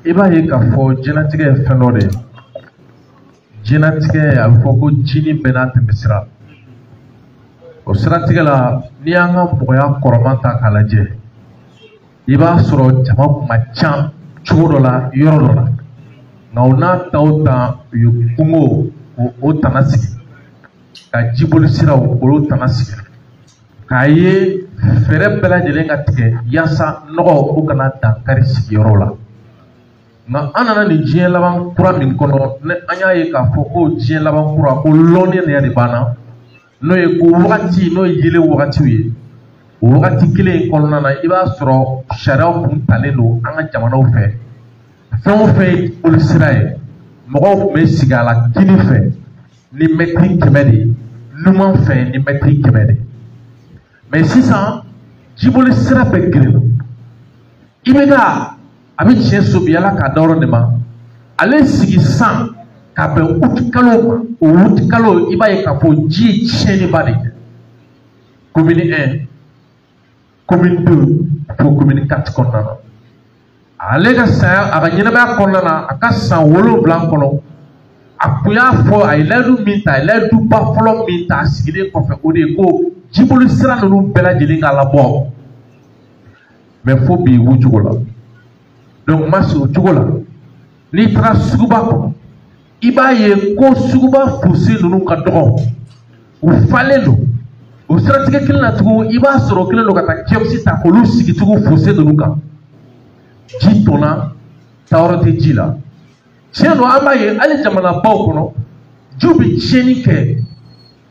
I b'a ye k'a fɔ diɲɛlatigɛ ye fɛn dɔ de ye. Diɲɛlatigɛ, a bɛ fɔ ko jini bɛɛ n'a tɛmɛsira. O siratigɛ la, n'i y'an ka mɔgɔya kɔrɔman ta k'a lajɛ, i b'a sɔrɔ jama kun ka ca cogo dɔ la, yɔrɔ dɔ la. Nka o n'a ta o ta, u ye kungo o tana sigi, ka jiboli siraw olu tana sigi, k'a ye fɛɛrɛ bɛɛ lajɛlen ka tigɛ yaasa nɔgɔ o kana dankari sigiyɔrɔ la. Nka an nana nin diɲɛ laban kura min kɔnɔ, ni an y'a ye k'a fɔ ko diɲɛ laban kura ko lɔnniya de b'an na, n'o ye ko wagati, n'o ye yelen wagatiw ye. O wagati kelen in kɔnɔna na, i b'a sɔrɔ sariyaw kun talen don an ka jamanaw fɛ. Fɛn o fɛn ye jiboli sira ye, mɔgɔw tun bɛ sigi a la kini fɛ ni mɛtiri 100 de ye, numan fɛ ni mɛtiri 100 de ye. Mais sisan jiboli sira bɛɛ gerenna. I bɛ ka a bɛ tiɲɛ so bi, Ala k'a da yɔrɔ de ma. Ale sigi san ka bɛn uti kalo ma, o uti kalo i b'a ye k'a fɔ ji ye tiɲɛniba de kɛ. Commune 1, commune 2 fo commune 4 kɔnɔna na. Ale ka saya, a ka ɲɛnamaya kɔnɔna na, a ka san 7 kɔnɔ, a kun y'a fɔ, a ye layidu min ta, a ye layiduba fɔlɔ min ta a sigilen kɔfɛ, o de ye ko jiboli sira ninnu bɛɛ lajɛlen ka labɔ. Mais fo bi u cogo la. Donc ma se o cogo la, n'i taara suguba kɔnɔ, i b'a ye ko suguba fossé ninnu ka dɔgɔ, u falen don. O siratigɛ kelen na tugun, i b'a sɔrɔ o kelen don ka taa kiosque ta k'olu sigi tugun fossé ninnu kan. Ji tɔnna, taayɔrɔ tɛ ji la. Tiɲɛ don, an b'a ye hali jamanabaw kɔnɔ, jiw bɛ tiɲɛni kɛ.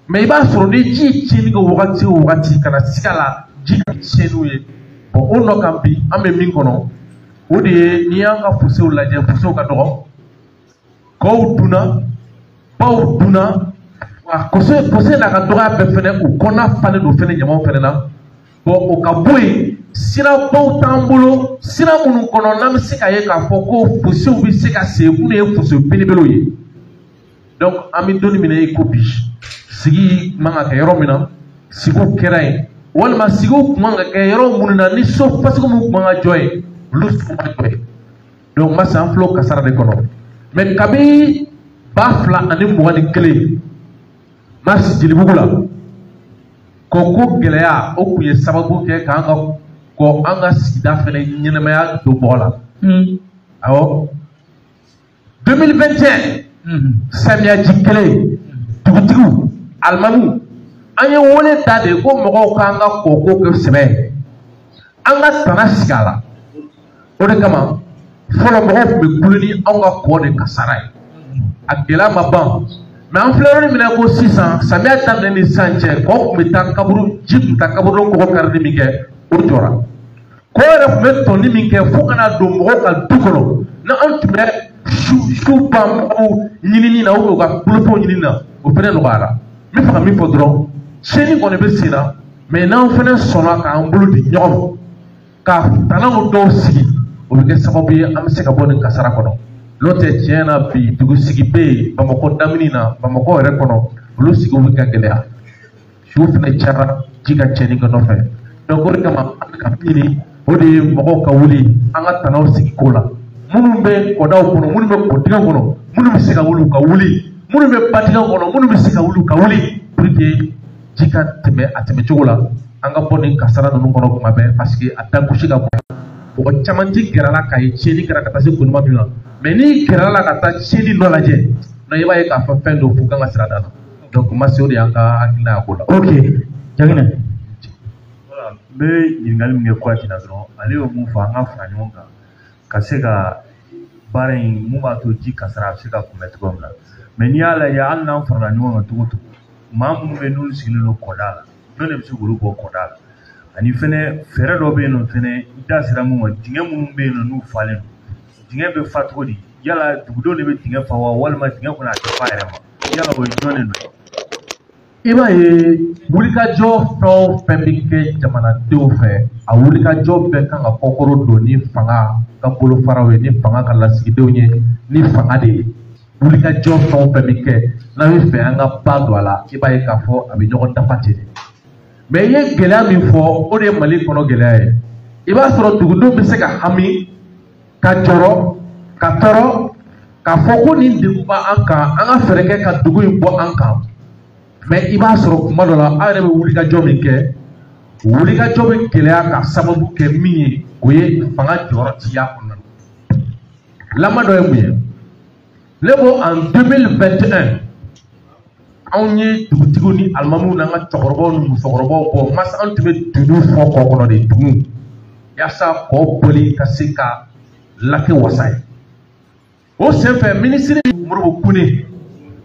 Mais i b'a sɔrɔ ni ji ye tiɲɛni kɛ wagati o wagati, ka na siga la, ji ka tiɲɛniw ye. Bon, o nɔ kan bi, an bɛ min kɔnɔ, o de ye n'i y'an ka fossew lajɛ, fossew ka dɔgɔ, kɔw dunna, baw dunna, wa fosse n'a ka dɔgɔya bɛɛ fɛnɛ, u kɔnɔna falen don fɛnɛ ɲamaw fɛnɛ na. Bon, o ka bɔ yen, sirabaw t'an bolo, sira minnu kɔnɔ n'an bɛ se k'a ye k'a fɔ ko fossew bɛ se ka sen minnu ye fosse belebelew ye. Donc an bɛ don min na i ko bi, sigi man ka kɛ yɔrɔ min na, sigiw kɛra yen, walima sigiw kun man ka kɛ yɔrɔ minnu na, ni so fasugu minnu kun man ka jɔ yen, olu sugu ma jɔ yen. Donc masa an filɛ o kasara de kɔnɔ. Mais kabi 2021 mars Jelibugu la, kɔko gɛlɛya o kun ye sababu kɛ k'an ka kɔ an ka sigida fɛnɛ ɲɛnɛmaya don bɔgɔ la. Awɔ, 2021 samiyaji kelen, dugutigiw, alimamiw, an ye wele ta de ko mɔgɔw k'an ka kɔko kɛ sɛbɛ ye, an ka tana sigi a la. O de kama fɔlɔ mɔgɔw tun bɛ kule ni anw ka kɔ de kasara ye, a gɛlɛya ma ban. Mais an filɛ yɔrɔ min na ko sisan, samiya daminɛ ni sisan cɛ, kɔ tun bɛ taa kaburu, ji tun bɛ taa kaburudo kɔgɔ karili min kɛ, o jɔra. Kɔ yɛrɛ tun bɛ tɔnni min kɛ fo ka na don mɔgɔw ka du kɔnɔ, ni an tun bɛ su ban mɔgɔw ɲinini na u ka bolofɛnw ɲinini na, o fɛnɛ nɔgɔyara. N bɛ fɛ ka min fɔ dɔrɔn, tiɲɛni kɔni bɛ sen na, mais n'an fɛnɛ sɔnna k'an bolo di ɲɔgɔn ma, ka tanaw dɔw sigi, o bɛ kɛ sababu ye an bɛ se ka bɔ nin kasara kɔnɔ. N'o tɛ, tiɲɛ na bi dugusigi bɛ yen Bamakɔ damini na, Bamakɔ yɛrɛ kɔnɔ, olu sigiw bɛ ka gɛlɛya, siw fɛnɛ cayara ji ka tiɲɛni kɛ nɔfɛ. Donc o de kama an bɛ ka min ɲini, o de ye mɔgɔw ka wuli an ka tanaw sigi ko la. Minnu bɛ kɔdaw kɔnɔ, minnu bɛ kɔdingɛw kɔnɔ, minnu bɛ se ka wuli u ka wuli, minnu bɛ badingɛw kɔnɔ, minnu bɛ se ka wuli u ka wuli, pour que ji ka tɛmɛ a tɛmɛ cogo la, an ka bɔ nin kasara ninnu kɔnɔ kuma bɛɛ, parce que a dagosi ka bon. Mɔgɔ caman ti gɛrɛ a la k'a ye tiɲɛni kɛra ka taa se konima min ma, mais n'i gɛrɛ a la ka taa tiɲɛni dɔ lajɛ, non, i b'a ye k'a fɔ fɛn dɔ f'u kan ka sira da la. Donc Masi, o de y'an ka hakilina ye a ko la. Ok, Jaginɛ. Voilà, n bɛ ɲininkali min kɛ Kuyate la dɔrɔn, ale y'o mun fɔ, an ka fara ɲɔgɔn kan ka se ka baara in mun b'a to ji kasara a bɛ se ka kunbɛn cogo min na. Mais n'i y'a lajɛ, hali n'an farala ɲɔgɔn kan cogo o cogo, maa minnu bɛ yen n'olu sigilen don kɔda la, jɔn de bɛ se k'olu bɔ kɔda la? Ani fɛnɛ fɛɛrɛ dɔ bɛ yen nɔ fɛnɛ, i da sera mun ma, dingɛ minnu bɛ yen nɔ n'u falen don, dingɛ bɛ fa cogo di? Yala dugudenw de bɛ dingɛ fa wa, walima dingɛ kɔnɔ a tɛ fa yɛrɛ ma? Yala o ye jɔn de nɔ ye? I b'a ye wulikajɔ fɛn o fɛn bɛ kɛ jamanadenw fɛ, a wulikajɔ bɛɛ kan ka kɔkɔrɔ don ni fanga ka bolofaraw ye, ni fanga ka lasigidenw ye, ni fanga de ye. Wulikajɔ fɛn o fɛn bɛ kɛ, n'an bɛ fɛ an ka ba don a la, i b'a ye k'a fɔ a bɛ ɲɔgɔn dafa ten. Mais i ye gɛlɛya min fɔ, o de ye Mali kɔnɔ gɛlɛya ye. I b'a sɔrɔ dugudenw bɛ se ka hami ka jɔrɔ Ka tɔɔrɔ k'a fɔ ko nin degun b'an kan, an ka fɛɛrɛ kɛ ka dugu in bɔ an kan. Mais i b'a sɔrɔ kuma dɔ la, aw yɛrɛ bɛ wulikajɔ min kɛ, wulikajɔ bɛ gɛlɛya ka sababu kɛ min ye, o ye fanga jɔyɔrɔ tiya kɔnɔna na. Lama dɔ ye mun ye? Ne ko en 2021, anw ye dugutigiw ni alimamuw n'an ka cɛkɔrɔbaw ni musokɔrɔbaw bɔ masa, an tun bɛ dunun fɔ kɔ kɔnɔ de, dunun, yaasa kɔ bɔli ka se ka lake wasa ye. O senfɛ, minisiri Modibo Kone,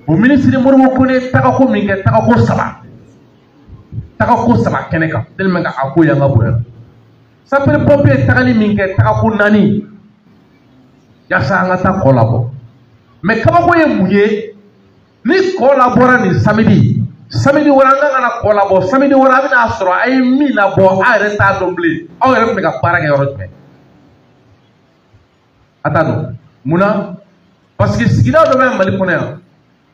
o minisiri Modibo Kone tagako min kɛ, tagako saba kɛnɛ kan, tellement que a ko y'an ka bonya. Sapeur pompier tagali min kɛ, tagako naani, yaasa an ka taa kɔ labɔ. Mais kabako ye mun ye? Ni kɔ labɔra nin samedi, samedi wɛrɛ an kan ka na kɔ labɔ, samedi wɛrɛ a bɛna sɔrɔ a ye min labɔ, a yɛrɛ t'a dɔn bilen. Aw yɛrɛ tun bɛ ka baara kɛ yɔrɔ jumɛn? A t'a dɔn. Munna? Parce que sigida dɔ bɛ Mali kɔnɔ yan,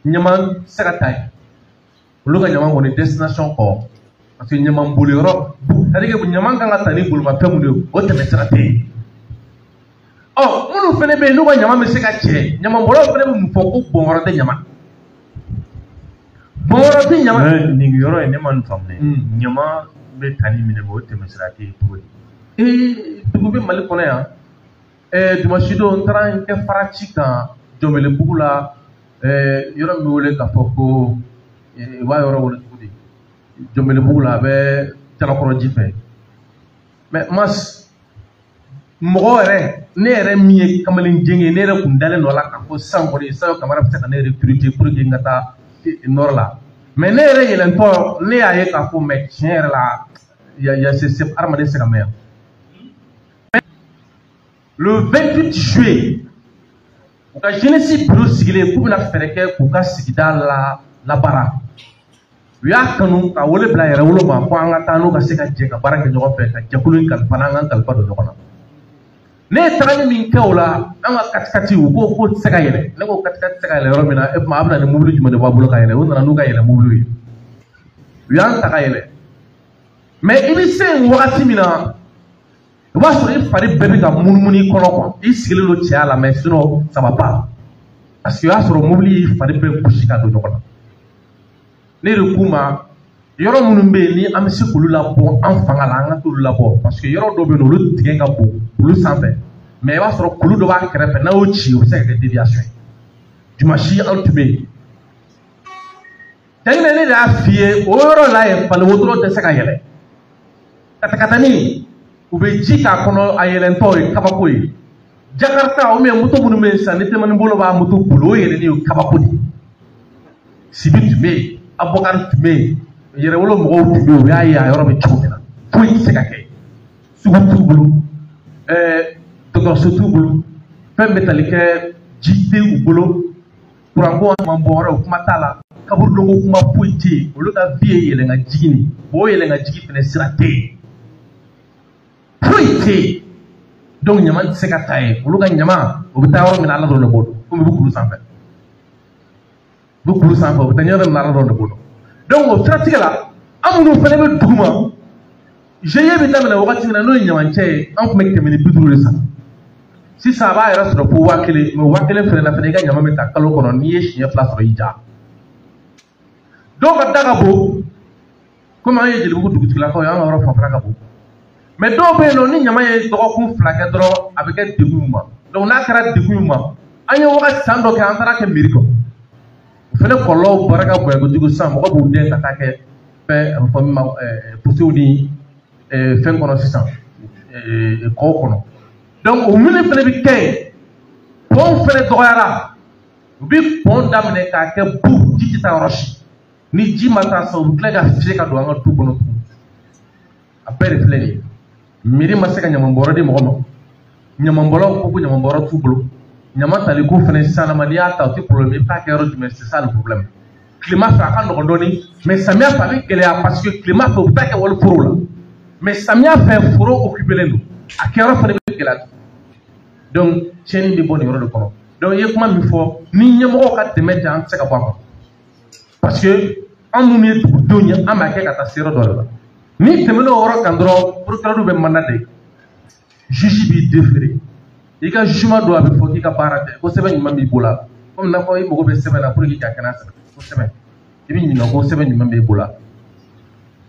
ɲaman tɛ se ka taa yen. Olu ka ɲaman kɔni, destination kɔ, parce que ɲaman boli yɔrɔ, c'est à dire que ɲaman kan ka ta ni bolimafɛn minnu ye, o tɛmɛ sira tɛ yen. Ɔ, minnu fana bɛ yen n'u ka ɲaman bɛ se ka cɛ, ɲamanbɔlaw fana bɛ mun fɔ? Ko bɔn yɔrɔ tɛ ɲaman, bɔn yɔrɔ tɛ ɲaman. Mais nin yɔrɔ in, ne ma nin faamu dɛ. Ɲama bɛ ta ni minɛ, o tɛmɛ sira tɛ yen cogo di? Ee, dugu bɛ Mali kɔnɔ yan. Dimanche don, n taara n kɛ faraci kan Jɔnbelebugu la, yɔrɔ min bɛ wele k'a fɔ ko u b'a yɔrɔ wele cogo di? Jɔnbelebugu la, a bɛ Jalakɔrɔji fɛ. Mais mas mɔgɔ yɛrɛ, ne yɛrɛ min ye kamalen jɛngɛ ye, ne yɛrɛ kun dalen don a la k'a fɔ sisan kɔni, Sadio Kamara bɛ se ka ne recruter pour que n ka taa nord la. Mais ne yɛrɛ yɛlɛntɔ, ne y'a ye k'a fɔ, mais tiɲɛ yɛrɛ la, ya c'est hadamaden tɛ se ka mɛn yan. Le 28 juillet, u ka jeunesse bureau sigilen k'u bɛna fɛɛrɛ kɛ k'u ka sigida la labaara, u y'a kanu ka wele bila Yɛrɛwolo ma ko an ka taa n'u ka se ka jɛ ka baara kɛ ɲɔgɔn fɛ, ka jɛkulu in kalifa n'an k'an kalifa don ɲɔgɔn na. Ne ye tagali min kɛ o la, an ka katikati, u ko k'o tɛ se ka yɛlɛ. Ne ko katikati tɛ se ka yɛlɛ yɔrɔ min na, e tuma a bɛ na ni mobili jumɛn de b'a bolo ka yɛlɛ? U nana n'u ka yɛlɛ mobili ye, u y'an ta ka yɛlɛ. Mais i bɛ se yen wagati min na, o b'a sɔrɔ i fari bɛɛ bɛ ka munumunu i kɔnɔ quoi. I sigilen don cɛya la, mais sinon ça va pas, parce que o y'a sɔrɔ mobili y'i fari bɛɛ gosi ka don ɲɔgɔn na. Ne de k'u ma, yɔrɔ minnu bɛ yen ni an bɛ se k'olu labɔ an fanga la, an ka t'olu labɔ, parce que yɔrɔ dɔw bɛ yen nɔ, olu dingɛ ka bon olu sanfɛ, mais i b'a sɔrɔ kulu dɔ b'a kɛrɛfɛ, n'a y'o ci, o bɛ se ka kɛ déviation ye. Dimanche an tun bɛ yen, Jaginɛ, ne de y'a f'i ye, o yɔrɔ la yen, fali wotoro tɛ se ka yɛlɛ, katakatani u bɛ ji k'a kɔnɔ, a yɛlɛntɔ ye kabako ye. Jakarta ou bien moto minnu bɛ yen sisan, ni temani bolo b'a moto boli, o yɛlɛnni ye kabako de ye. Sibi tun bɛ yen, Abubakari tun bɛ yen, Yɛrɛwolo mɔgɔw tun bɛ yen, u y'a ye a yɔrɔ bɛ cogo min na, foyi tɛ se ka kɛ. Sugu t'u bolo, dɔgɔtɔrɔso t'u bolo, fɛn bɛ tali kɛ, ji tɛ u bolo, kuranko man bɔ yɔrɔ, o kuma t'a la, kaburudonko kuma foyi tɛ yen. Olu ka vie ye yɛlɛn ka jigin de, o yɛlɛn ka jigin fɛnɛ sira tɛ yen, foyi tɛ yen. Donc ɲama tɛ se ka ta yen. Olu ka ɲama, o bɛ taa yɔrɔ min na, Ala dɔrɔn de b'o dɔn. Komi u bɛ kulu sanfɛ, u bɛ kulu sanfɛ, u bɛ taa yɔrɔ min na, Ala dɔrɔn de b'o dɔn. Donc o siratigɛ la, an minnu fana bɛ dugu ma, GIE bɛ daminɛ wagati min na, n'o ye ɲamancɛ ye, an tun bɛ 150 de sara. Sisan a b'a yɛrɛ sɔrɔ fo 1000. Mais 1000 fɛnɛ la fɛnɛ, i ka ɲama bɛ ta kalo kɔnɔ, n'i ye siɲɛ fila sɔrɔ, i ja. Dɔw ka da ka bon, komi an ye Jelibugu dugutigilakaw ye, an ka yɔrɔ fanfɛla ka bon. Mais dɔw bɛ yen nɔ, ni ɲama ye dɔgɔkun 2 kɛ dɔrɔn, a bɛ kɛ degun y'u ma. Donc n'a kɛra degun y'u ma, an ye wagati san dɔ kɛ, an taara kɛ mairie kɔnɔ. O fɛnɛ kɔlɔlɔw barika bonya kojugu. Sisan mɔgɔ b'u dɛn ka taa kɛ fɛn, a bɛ fɔ min ma potew ni fɛn kɔnɔ sisan, kɔw kɔnɔ. Donc o minnu fɛnɛ bɛ kɛ yen, pɔn fɛnɛ dɔgɔyara. U bɛ pɔn daminɛ k'a kɛ bu, ji tɛ taa yɔrɔ si. Ni ji ma taa sisan, u bɛ tila ka fiyɛ ka don an ka du kɔnɔ tugun. A bɛɛ de filɛ nin ye. Mairie ma se ka ɲamanbɔrɔ di mɔgɔ ma. Ɲamanbɔlaw ko ko ɲamanbɔrɔ t'u bolo. Ɲama tali ko fɛnɛ sisan, n'i y'a ta, o tɛ problème. I bɛ taa kɛ yɔrɔ jumɛn? C'est ça le problème. Tilema fɛ a ka nɔgɔn dɔɔni, mais samiya fɛ a bɛ gɛlɛya, parce que tilema fɛ u bɛ taa kɛ wali foro la, mais samiya fɛ foro occupé len don, a kɛyɔrɔ fɛnɛ bɛ gɛlɛya. Donc tiɲɛni bɛ bɔ nin yɔrɔ de kɔnɔ. Donc i ye kuma min fɔ, ni ɲɛmɔgɔw ka dɛmɛ tɛ, an tɛ se ka bɔ a kɔnɔ, parce que an minnu ye dugudenw ye, an b'a kɛ ka taa se yɔrɔ dɔ de la. Ni tɛmɛn'o yɔrɔ kan dɔrɔn, procureur bɛ mandat de, juge b'i déféré. I ka jugement don, a bɛ fɔ k'i ka baara tɛ, ko sɛbɛn ɲuman b'i bolo, komi n'a fɔ i mago bɛ sɛbɛn na pour que k'i ka kɛnɛya sabati, ko sɛbɛn i bɛ ɲininka ko sɛbɛn jumɛn b'e bolo,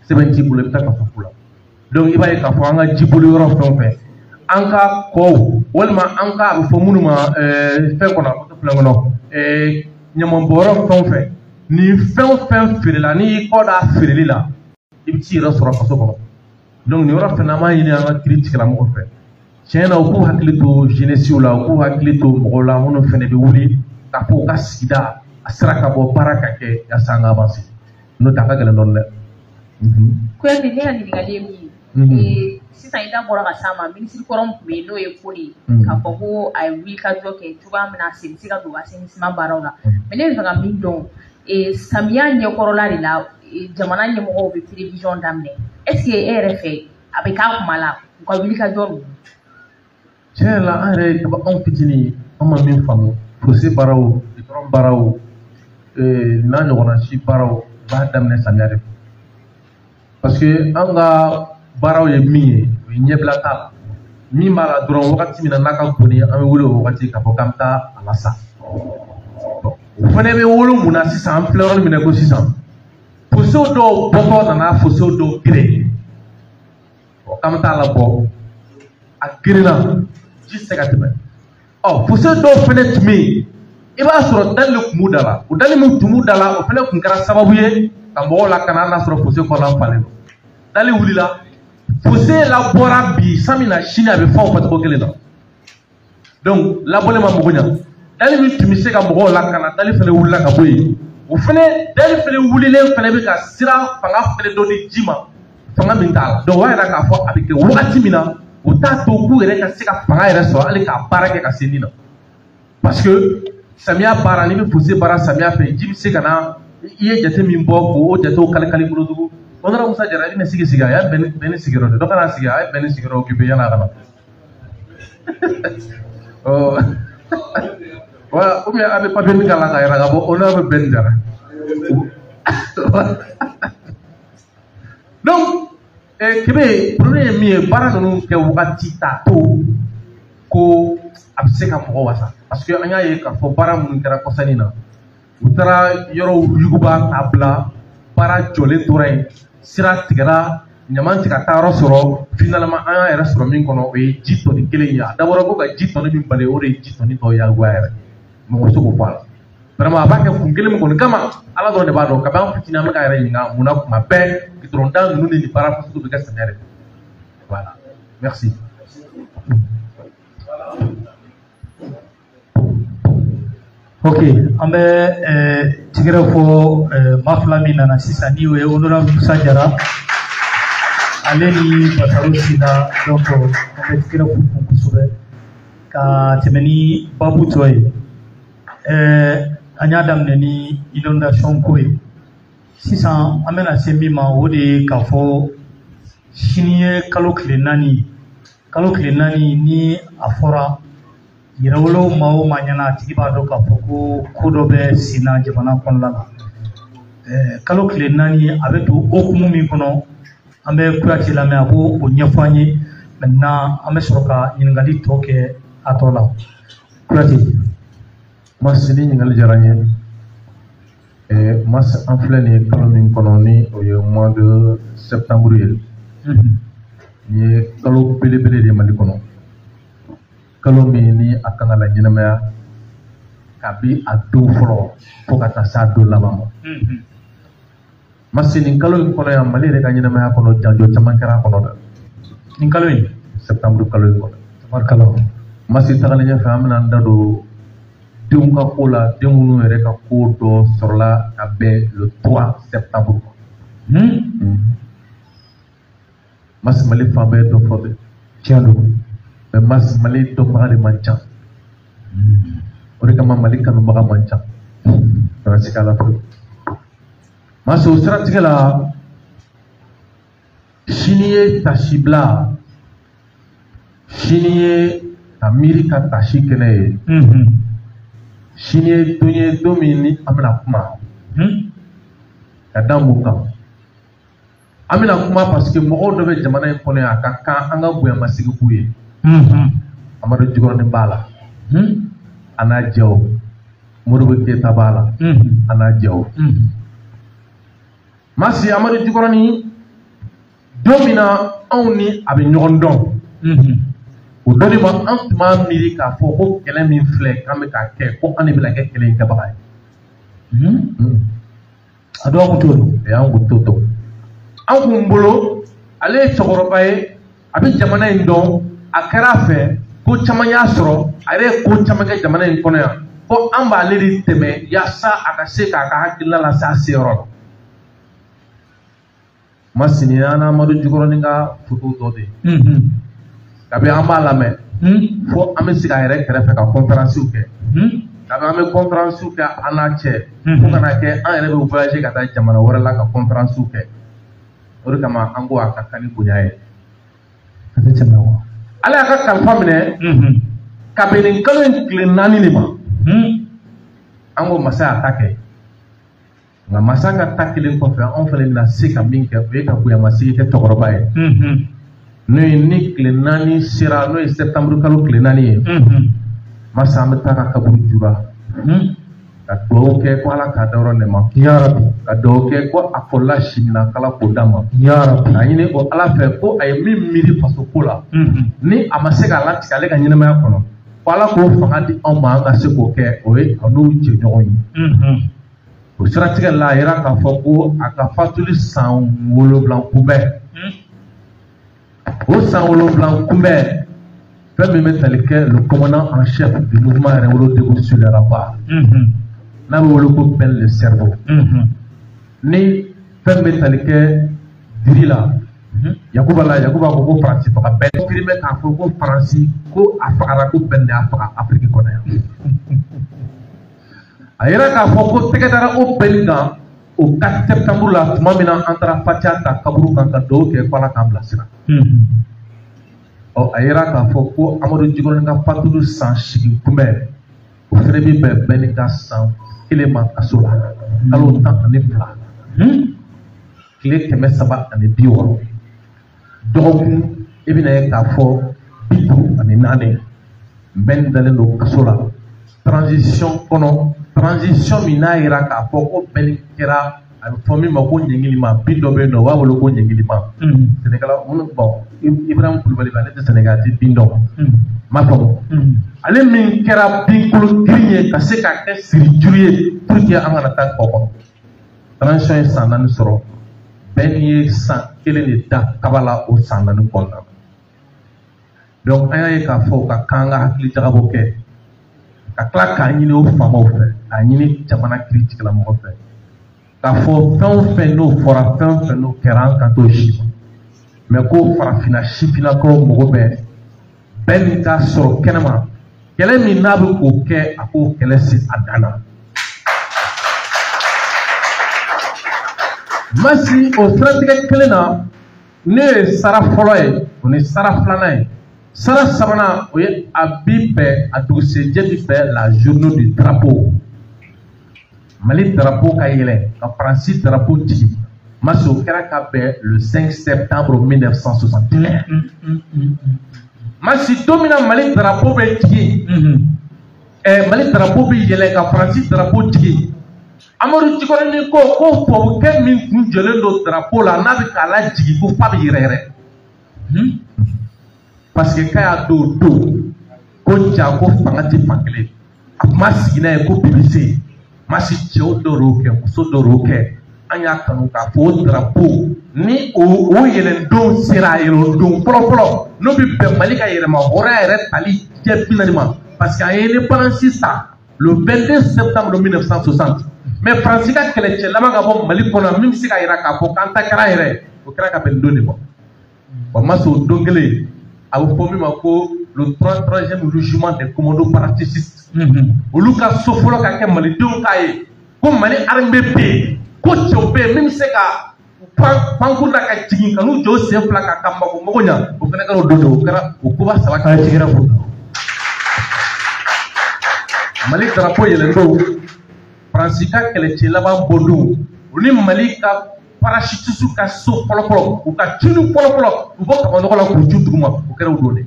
sɛbɛn t'i bolo, i bɛ taa ka fɔ fu la. Donc i b'a ye k'a fɔ an ka jiboli yɔrɔ fɛn o fɛn, an ka kɔw walima an ka a bɛ fɔ minnu ma fɛn kɔnɔ, filɛ kɔnɔ, ɲamanbɔyɔrɔ fɛn o fɛn, ni fɛn o fɛn feerela, n'i y'i kɔ da feereli la, i bɛ t'i yɛrɛ sɔrɔ kaso kɔnɔ. Donc nin yɔrɔ fɛnɛ, an b'a ɲini an ka kiiri tigilamɔgɔw fɛ, tiɲɛ na, u k'u hakili to jeunesse la, u k'u hakili to mɔgɔw la minnu fɛnɛ bɛ wuli k'a fɔ u ka sigida a sira ka bɔ, baara ka kɛ yaasa an ka avancer, n'o tɛ a ka gɛlɛn dɔɔnin dɛ. Kuyate, ne ka ɲininkali ye min ye, sisan i da bɔra ka s'a ma, minisiri kɔrɔ min tun bɛ yen, n'o ye Kone ye, k'a fɔ ko a ye wulikajɔ kɛ cogoya min na a sen bɛ se ka don assainissement baaraw la, mais ne bɛ fɛ ka min dɔn, samiya ɲɛkɔrɔla de la jamana ɲɛmɔgɔw bɛ prévision daminɛ, est ce que e yɛrɛ fɛ a bɛ k'a kuma la u ka wulikajɔ ninnu? Tiɲɛ yɛrɛ la, an yɛrɛ ye kaba anw fitinin, an ma min faamu, fossé baaraw, goudron baaraw, n'a ɲɔgɔnna si baaraw, u b'a daminɛ samiya de fɛ, parce que an ka baaraw ye min ye, o ye ɲɛbila t'a la. Min b'a la dɔrɔn, wagati min na n'a ka bon ni an bɛ wele o wagati k'a fɔ k'an bɛ taa a lasa. O fana bɛ wolo mun na sisan, an filɛ yɔrɔ min na ko sisan, fossé dɔw bɔtɔ nana fossé dɔw geren, k'an bɛ taa labɔ, a gerenna, ji tɛ se ka tɛmɛ. Ɔ fossé dɔw fana tun bɛ yen, i b'a sɔrɔ dali de tun b'u da la, o dali min tun b'u da la, o fana tun kɛra sababu ye ka mɔgɔw lakana, n'a sɔrɔ fossé kɔnɔna falen don. Dali wulila, fossé labɔra bi, san min na sini a bɛ fɔ o fɔcogo kelen na. Donc labɔli ma mago ɲa, dali min tun bɛ se ka mɔgɔw lakana, dali fana wulila ka bɔ yen. O fana dali fana wulilen fana bɛ ka sira fanga fana dɔ di ji ma, fanga min t'a la. Donc o b'a yira k'a fɔ a bɛ kɛ wagati min na, o t'a to k'u yɛrɛ ka se ka fanga yɛrɛ sɔrɔ hali k'a baara kɛ ka se nin na, parce que samiya baara, n'i bɛ fossé baara samiya fɛ, ji bɛ se ka na, i ye jate min bɔ k'o jatew kali kali bolo tugun. Honorable Musa Jara, i bɛna sigi sigi, a y'a bɛn ni sigiyɔrɔ de, dɔ kana sigi, a ye bɛn ni sigiyɔrɔ occupé yan'a ka na. Ɔ voilà, ou bien a bɛ papier min kalan k'a yira k'a fɔ honorable Ben Jara. Donc Kebe, problème ye min ye, baara ninnu kɛ wagati t'a to ko a bɛ se ka mɔgɔ wasa, parce que an y'a ye k'a fɔ baara minnu kɛra kɔsani na, u taara yɔrɔw yuguba k'a bila, baara jɔlen tora yen, sira tigɛra, ɲaman tɛ ka taa yɔrɔ sɔrɔ. Finalement an y'a yɛrɛ sɔrɔ min kɔnɔ, o ye ji tɔni kelen ye. A dabɔra ko ka ji tɔni min bali, o de ye ji tɔni tɔ yagoya yɛrɛ, mɔgɔ bɛ se k'o fɔ a la. Vraiment a b'a kɛ kun kelen min kɔni kama, Ala dɔrɔn de b'a dɔn. Kabi an fitinin, an bɛ k'an yɛrɛ ɲininka mun na kuma bɛɛ goudron da ninnu ni nin baara fasugu bɛ kɛ samiya de fɛ. Voilà, merci. Ok, an bɛ tigɛrɛ fɔ maa fila min nana sisan, ni o ye honorable Musa Jara ale ni Basaro Sina. Donc an bɛ tigɛrɛ f'u kun kosɛbɛ ka tɛmɛ ni babu tɔ ye. An y'a daminɛ ni inondation ko ye, sisan an bɛna se min ma, o de ye k'a fɔ sini ye kalo tile 4, kalo tile 4 ni a fɔra yɛrɛwolo maa o maa ɲɛna, a tigi b'a dɔn k'a fɔ ko ko dɔ bɛ sen na jamana kɔnɔna la. Kalo tile 4 a bɛ don hokumu min kɔnɔ, an bɛ Kuyate lamɛn, a b'o ɲɛfɔ an ye. Maintenant an bɛ sɔrɔ ka ɲininkali tɔ kɛ a tɔ la. Kuyate. Masi, ni ɲininkali diyara n ye. Masi, an filɛ nin ye kalo min kɔnɔ, ni o ye mois de septembre ye, nin ye kalo belebele de ye Mali kɔnɔ, kalo min ni a kan ka la ɲɛnamaya kabi a don fɔlɔ fo ka taa s'a don laban ma. Masi, nin kalo in kɔnɔ yan, Mali yɛrɛ ka ɲɛnamaya kɔnɔ, janjo caman kɛra a kɔnɔ dɛ. Nin kalo in, septembre kalo in kɔnɔ. Tabarikala. Masi, tagalen ɲɛfɛ, an bɛna an da don denw ka ko la, den minnu yɛrɛ ka ko dɔ sɔrɔla ka bɛn le 3 septembre. Masi, Mali fan bɛɛ dɔ fɔ dɛ. Tiɲɛ don. Mais Masi, Mali dɔnbaga de man ca. O de kama Mali kanubaga man ca. Kana se k'a la pewu. Masi, o siratigɛ la, sini ye tasibila, sini ye ka miiri ka tasi kɛnɛ ye. Sini ye don ye, don min ni an bɛna kuma. Ka da mun kan? An bɛna kuma parce que mɔgɔw dɔ bɛ jamana in kɔnɔ yan, a ka kan an ka bonyamasegin k'u ye. Amadu Jikɔrɔni b'a la, a n'a jɛw. Modibo Keyita b'a la, a n'a jɛw. Masi Amadu Jikɔrɔni, don min na anw ni a bɛ ɲɔgɔn dɔn, o dɔnni ma an tun b'a miiri k'a fɔ ko kɛlɛ min filɛ k'an bɛ k'a kɛ, ko an de bɛna kɛ kɛlɛ in kɛbaga ye. A dɔw kun t'o dɔn. An kun t'o dɔn. An kun bolo ale ye cɛkɔrɔba ye, a bɛ jamana in dɔn, a kɛra a fɛ ko caman y'a sɔrɔ, a yɛrɛ ye ko caman kɛ jamana in kɔnɔ yan, ko an b'ale de dɛmɛ yaasa a ka se k'a ka hakilina lase a seyɔrɔ la. Masini an n'Amadu Jikɔrɔni ka foto dɔ de ye. Kabi an b'a lamɛn, fo an bɛ sigi a yɛrɛ kɛrɛfɛ ka conférence kɛ. Kabi an bɛ conférence kɛ an n'a cɛ, fo ka na kɛ an yɛrɛ bɛ voyager ka taa jamana wɛrɛ la ka conférence kɛ. O de kama an ko a ka kan ni bonya ye. A tɛ tɛmɛ wa. Ala y'a ka kalifa minɛ kabini kalo in tile 4 de ma. An ko masa y'a ta kɛ. Nka masa ka ta kelen kɔfɛ, anw fana bɛna se ka min kɛ, o ye ka bonyamasegin kɛ cɛkɔrɔba ye. N'o ye ni tile 4 sera, n'o ye septembre kalo tile 4 ye, masa an bɛ taa ka kaburu jura. Ka dugawu kɛ ko Ala k'a dayɔrɔ nɛma. Ya Rabbi. Ka dugawu kɛ ko a fɔlɔla si min na, k'Ala k'o d'a ma. Ya Rabbi. K'a ɲini o Ala fɛ ko a ye min miiri faso ko la, ni a ma se k'a latigɛ ale ka ɲɛnamaya kɔnɔ, ko Ala k'o fanga di anw ma an ka se k'o kɛ, o ye a n'u jɛɲɔgɔn ye. O siratigɛ la, a yira k'a fɔ ko a ka fatuli san 7 kunbɛn. O san 7 kunbɛn, fɛn min bɛ tali kɛ le commandant en chef du mouvement Yɛrɛwolo debout sur les remparts, n'a bɛ wele ko Ben le cerveau, ni fɛn bɛ tali kɛ diri la, Yakuba la, Yakuba ko ko Faransi faga bɛɛ confirmé k'a fɔ ko Faransi ko a fagara, ko Ben de y'a faga Afiriki kɔnɔ yan. A yira k'a fɔ ko tɛgɛ dara o Ben kan o 4 septembre la, tuma min na an taara Fatiya ta kaburu kan ka dugawu kɛ ko Ala k'an bilasira. Ɔ, a yira k'a fɔ ko Amadu Jikɔrɔni ka fatuli san 8 kunbɛn, o fana bɛ bɛn Ben ka san 1 ma kaso la, kalo 12, tile 360, dɔgɔkun i bɛna ye k'a fɔ 54, Ben dalen don kaso la transition kɔnɔ, transition min n'a yira k'a fɔ ko Ben kɛra, a bɛ fɔ min ma ko ɲɛngilima, bin dɔ bɛ yen nɔ, u b'a wele ko ɲɛngilima. Sénégal minnu, bon, Ibrahim Kulubali ale tɛ Sénégal, tɛ bin dɔn, n m'a faamu. Ale min kɛra binkolo girin ye ka se k'a kɛ sirijuru ye pour que an kana taa kɔ kɔnɔ. Transition ye san 4 sɔrɔ, Ben ye san 1 de da kaba la o san 4 kɔnɔna na. Donc an y'a ye k'a fɔ u ka kan ka hakili jagabɔ kɛ, ka tila k'a ɲini o faamaw fɛ, k'a ɲini jamana kiiritigɛlamɔgɔ fɛ, k'a fɔ fɛn o fɛn n'o fɔra, fɛn o fɛn n'o kɛra, an kan t'o si ma. Mais ko farafinna sifinnakaw mago bɛ Ben ka sɔrɔ kɛnɛma, kɛlɛ min n'a bɛ k'o kɛ, a k'o kɛlɛ se a dan na. Masi o siratigɛ kelen na, ne ye sara fɔlɔ ye, o ni sara filanan ye. Sara sabanan, o ye a bi bɛn, a dugusɛjɛ bi bɛn la journée du drapeau. Mali drapeau ka yɛlɛ ka Faransi drapeau jigin. Masi o kɛra ka bɛn le 5 septembre 1961. Masi don min na Mali drapeau bɛ jigin, Mali drapeau bɛ yɛlɛ ka Faransi drapeau jigin, Amadu Jikɔrɔni ko ko tubabukɛ min kun jɔlen don drapeau la, n'a bɛ k'a lajigin, ko f'a bɛ yɛrɛ yɛrɛ. Parce que k'a y'a don o don ko ja ko fanga tɛ fan kelen, a kuma sigi n'a ye ko bi bɛ se. Masi cɛw dɔw y'o kɛ, muso dɔw y'o kɛ, an y'a kanu k'a fɔ o drapeau ni o yɛlɛndon sera, a yɛlɛndon fɔlɔ-fɔlɔ n'o bɛ bɛn Mali ka yɛlɛma hɔrɔnya yɛrɛ tali jɛ 40 ma, parce que an ye indépendance ta le 22 septembre 1960. Mais Faransi ka kɛlɛcɛ laban ka bɔ Mali kɔnɔ min bɛ se ka yira k'a fɔ k'an ta kɛra an yɛrɛ, o kɛra ka bɛn don de ma. Wa Masi o don kelen, a bɛ fɔ min ma ko le 33e régiment des commandos parachutistes, olu ka so fɔlɔ ka kɛ malidenw k'a ye ko Mali armée bɛ yen, ko cɛw bɛ yen min bɛ se ka pankuru la ka jigin ka n'u jɔ u sen fila kan ka mago mago ɲa, o fana kɛra o don de, o kɛra o koba saba A ye tigɛrɛ fo. Mali drapeau yɛlɛn don, Faransi ka kɛlɛcɛ laban bɔ don, o ni Mali ka parachutiste ka so fɔlɔ-fɔlɔ, u ka cunu fɔlɔ-fɔlɔ, u bɔ kabanɔgɔ la k'u cu duguma, o kɛra o don de.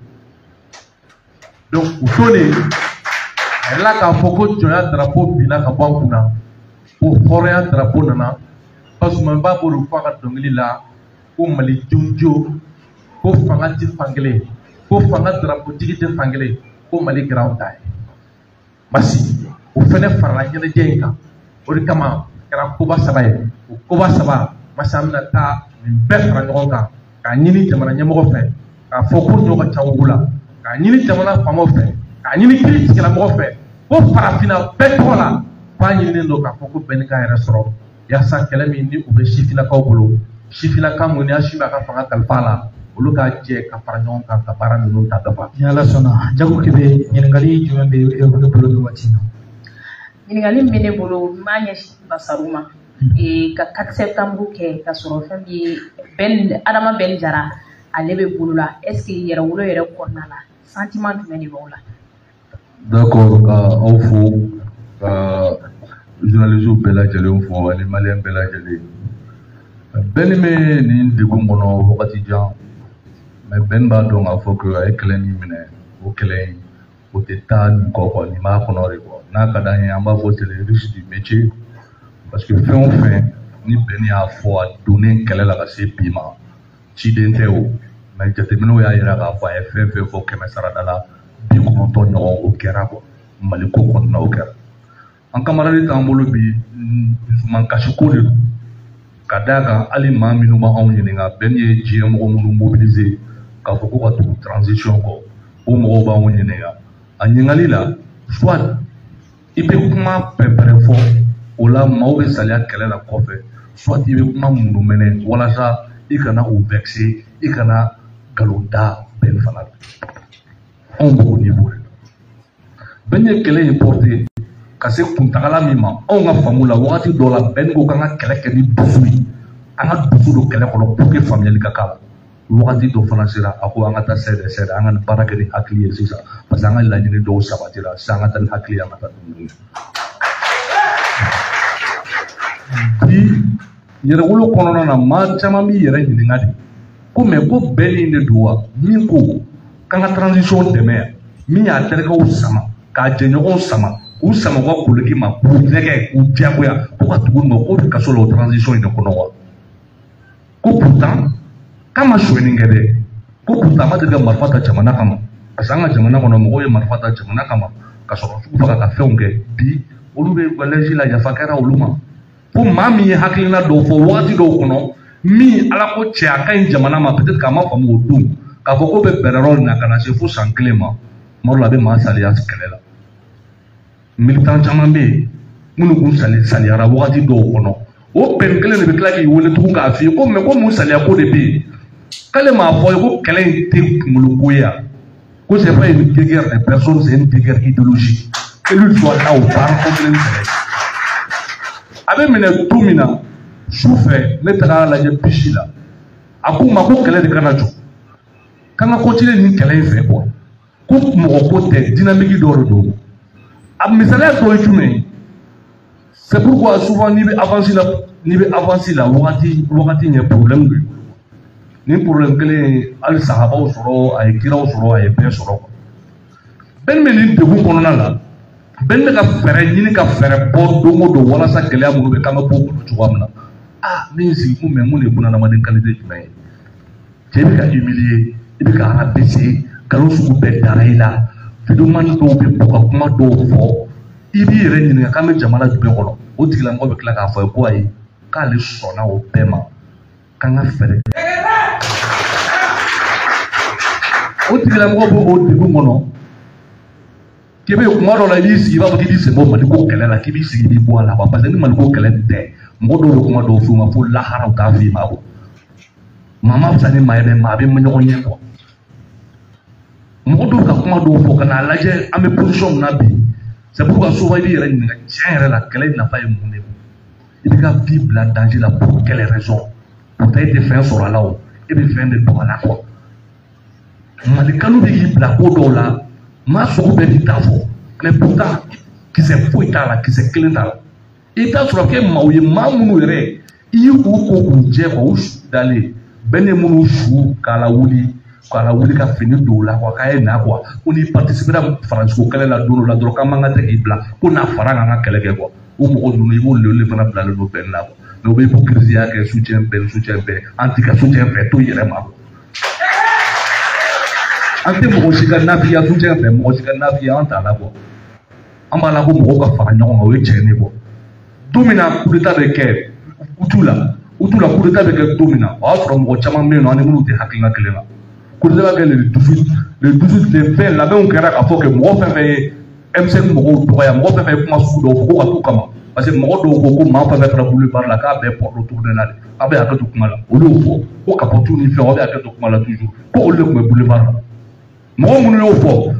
Donc o tolen a yɛrɛ la k'a fɔ ko jɔnya drapeau binna ka bɔ an kunna, ko hɔrɔnya drapeau nana. Parce que n b'a bolo fɔ a ka dɔnkili la ko Mali jɔnjɔn, ko fanga ti fankelen, ko fanga drapeau tigi tɛ fankelen, ko Mali kɛra anw ta ye. Basi o fɛnɛ farala ɲɛnajɛ in kan. O de kama a kɛra koba saba ye. O koba saba masa an bɛna taa nin bɛɛ fara ɲɔgɔn kan k'a ɲini jamana ɲɛmɔgɔ fɛ, k'a fɔ ko ɲɔ ka ca wugu la, k'a ɲini jamana faamaw fɛ, k'a ɲini kiiri tigilamɔgɔ fɛ, ko farafinna bɛɛ tɔgɔ la k'a ɲininen don k'a fɔ ko bɛɛ n'i k'a yɛrɛ sɔrɔ, yaasa kɛlɛ min ni o bɛ sifinnakaw bolo, sifinnaka mun ni Asimi b'a ka fanga kalifa a la, olu ka jɛ ka fara ɲɔgɔn kan ka baara ninnu ta dafa. Ni Ala sɔnna, Jago Kebe, ɲininkali jumɛn bɛ e bolo nin waati in na? Ɲininkali min bɛ ne bolo, n b'a ɲɛsin Basaru ma. Ka 4 septembre kɛ ka sɔrɔ fɛn min ye Ben Adama Ben Jara ale bɛ bolo la, est ce que yɛrɛwolo yɛrɛ kɔnɔna la sentiment jumɛn de b'aw la? D'accord, ka aw fo, ka journalistes bɛɛ lajɛlen fo ani maliyɛn bɛɛ lajɛlen. Ben bɛ nin degun kɔnɔ wagati jan, mais Ben b'a dɔn k'a fɔ que a ye kɛlɛ min minɛ, o kɛlɛ in o tɛ taa nin kɔ quoi, nin b'a kɔnɔ de quoi. N'a ka d'an ye an b'a fɔ c'est le risque du métier, parce que fɛn o fɛn ni Ben y'a fɔ a donnen kɛlɛ la ka se bi ma, ciden tɛ o, mais jateminɛw y'a yira k'a fɔ a ye fɛn fɛn fɔ 100 sarada la 90 ɲɔgɔn o kɛra quoi. Mali ko kɔnɔna o kɛra. An camarade t'an bolo bi, dusumankasi ko de don. Ka d'a kan hali maa minnu b'anw ɲininka, Ben ye diɲɛ mɔgɔ minnu mobiliser k'a fɔ ko ka tugu transition kɔ, o mɔgɔw b'anw ɲininka. A ɲininkali la, soit i bɛ kuma pɛrɛn-pɛrɛn fɔ, o la maaw bɛ saliya kɛlɛ la kɔfɛ, soit i bɛ kuma munumɛnɛ walasa i kana u vexer, i kana nkalon da Ben fana la. Anw b'o niveau de la. Ben ye kɛlɛ in porter ka se kuntagala min ma, anw ka faamu la wagati dɔ la Ben ko k'an ka kɛlɛ kɛ ni dusu ye, an ka dusu don kɛlɛ kɔnɔ pour que faamuyali ka k'a la. Wagati dɔ fana sera, a ko an ka taa sɛdɛ sɛdɛ, an ka baara kɛ ni hakili ye sisan, parce que an ka laɲini dɔw sabatira sisan, an ka taa ni hakili ye, an ka taa ni ye. Bi yɛrɛwolo kɔnɔna na, maa caman b'i yɛrɛ ɲininka de ko mais ko bɛn nin de don wa, min ko k'an ka transition dɛmɛ yan, min y'a terikɛw sama k'a jɛɲɔgɔnw sama k'u sama u ka koliki ma, k'u nɛgɛ k'u diyagoya ko ka tugu nɔ, k'o bɛ kaso la o transition in de kɔnɔ wa. Ko pourtant k'a ma sonyɛni kɛ dɛ, ko pourtant a ma deli ka marifa ta jamana kama, parce que an ka jamana kɔnɔ mɔgɔw ye marifa ta jamana kama ka sɔrɔ sugu faga ka fɛnw kɛ. Bi olu bɛ valɛsi la, yafa kɛra olu ma. Ko maa min ye hakilina dɔw fɔ wagati dɔw kɔnɔ min Ala ko cɛ a ka ɲi jamana ma, peut-être k'a ma faamu o don, k'a fɔ ko bɛ bɛrɛ yɔrɔ in na ka na se fo san 1 ma, tuma dɔ la a bɛ maa saliya kɛlɛ la. Militant caman bɛ yen minnu kun saliyara wagati dɔw kɔnɔ, o bɛn kelen de bɛ tila k'i wele tugun k'a f'i ye ko mais ko mun saliya ko de bɛ yen, k'ale m'a fɔ ye ko kɛlɛ in tɛ kunkolo ko ye yan, ko c'est pas une guerre de personnes, c'est une guerre idéologique, que lui soit là o baara ko kelen kɛlɛ. A bɛ minɛ don min na su fɛ, ne taara lajɛ bisi la, a ko n ma ko kɛlɛ de kana jɔ, k'an ka continuer nin kɛlɛ in fɛ quoi, ko mɔgɔ ko tɛ, dynamique dɔ de don. A misaliya dɔ ye jumɛn ye? C'est pourquoi souvent n'i bɛ avance la, n'i bɛ avance la wagati wagati ɲɛ problème b'i bolo. Ni problème kelen ye hali sahabaw sɔrɔ, a ye kiraw sɔrɔ, a ye bɛɛ sɔrɔ. Ben bɛ nin degun kɔnɔna la, Ben bɛ ka fɛɛrɛ ɲini ka fɛɛrɛ bɔ don o don walasa gɛlɛya minnu bɛ k'an bɛ bɔ o kɔnɔ cogoya min na. Ah, ne ye sigi ko mais mun de ye bunadamaden qualité jumɛn ye? Cɛ bɛ ka humilier, i bɛ ka rabaisser, nkalon sugu bɛɛ dara i la. Videoman dɔw bɛ bɔ ka kuma dɔw fɔ, i b'i yɛrɛ ɲininka k'an bɛ jamana jumɛn kɔnɔ? O tigilamɔgɔ bɛ tila k'a fɔ ye ko ayi, k'ale sɔnna o bɛɛ ma, k'an ka fɛɛrɛ kɛ. O tigilamɔgɔ b'o o degun kɔnɔ, k'i bɛ kuma dɔ la i b'i sigi i b'a fɔ k'i b'i sen bɔ Maliko kɛlɛ la, k'i b'i sigi i b'i bɔ a la, parce que ni Maliko kɛlɛ tɛ, mɔgɔ dɔw bɛ kuma dɔw f'u ma fo lahara u t'a f'i ma quoi. Maa ma fisa ni maa ye dɛ, maa bɛ ɲɔgɔn ɲɛ quoi. Mɔgɔ dɔw ka kuma dɔw fɔ ka n'a lajɛ an bɛ position min na bi, c'est pourquoi souvent i b'i yɛrɛ ɲininka tiɲɛ yɛrɛ la kɛlɛ nafa ye mun de ye? I b'i ka vie bila danger la pour quelle raison? Pourtant e tɛ fɛn sɔrɔ a la o, e bɛ fɛn de don a la quoi. Mali kanu bɛ k'i bila ko dɔw la, maa sugu bɛɛ b'i ta fɔ, mais pourtant kisɛ foyi t'a la, kisɛ kelen t'a la. I t'a sɔrɔ kɛ maaw ye maa minnu yɛrɛ i y'u ko k'u jɛ quoi, u su dalen bɛɛ ne minnu su k'a lawuli k'a lawuli ka fini don u la quoi, k'a ye na quoi, ko n'i participera Faransi ko kɛlɛ la don dɔ la dɔrɔn k'an man kan tɛ k'i bila ko n'a fara kan ka kɛlɛ kɛ quoi. O mɔgɔ ninnu i b'olu de fana bilalen don bɛn la quoi. Mais o bɛ hypocrisie kɛ soutien bɛn soutien bɛn, an t'i ka soutien fɛ to yɛrɛ ma quoi. An tɛ mɔgɔ si ka nafiya soutien fɛ, mɔgɔ si ka nafiya an t'a la quoi. An b'a la ko mɔgɔw ka fara ɲɔgɔn kan, o ye tiɲɛ de quoi. Don min na coup d'état bɛ kɛ utu la, coup d'état bɛ kɛ don min na, o y'a sɔrɔ mɔgɔ caman bɛ yen nɔ an ni minnu tɛ hakilina kelen na. Coup d'état bɛ kɛ le 18, le 18 le 20 labɛnw kɛra k'a fɔ que mɔgɔ fɛn fɛn ye M5 mɔgɔw dɔgɔya, mɔgɔ fɛn fɛn ye kuma sugu dɔw fɔ ko ka t'u kama. Parce que mɔgɔ dɔw ko ko maa fɛn fɛn taara boulevard la k'a bɛɛ porte tourner la de, aw bɛ hakɛ to kuma la, olu y'o fɔ ko capote ni fɛn aw bɛ hakɛ to kuma la toujours, ko olu de tun bɛ boulevard la. Mɔgɔ minnu y'o fɔ,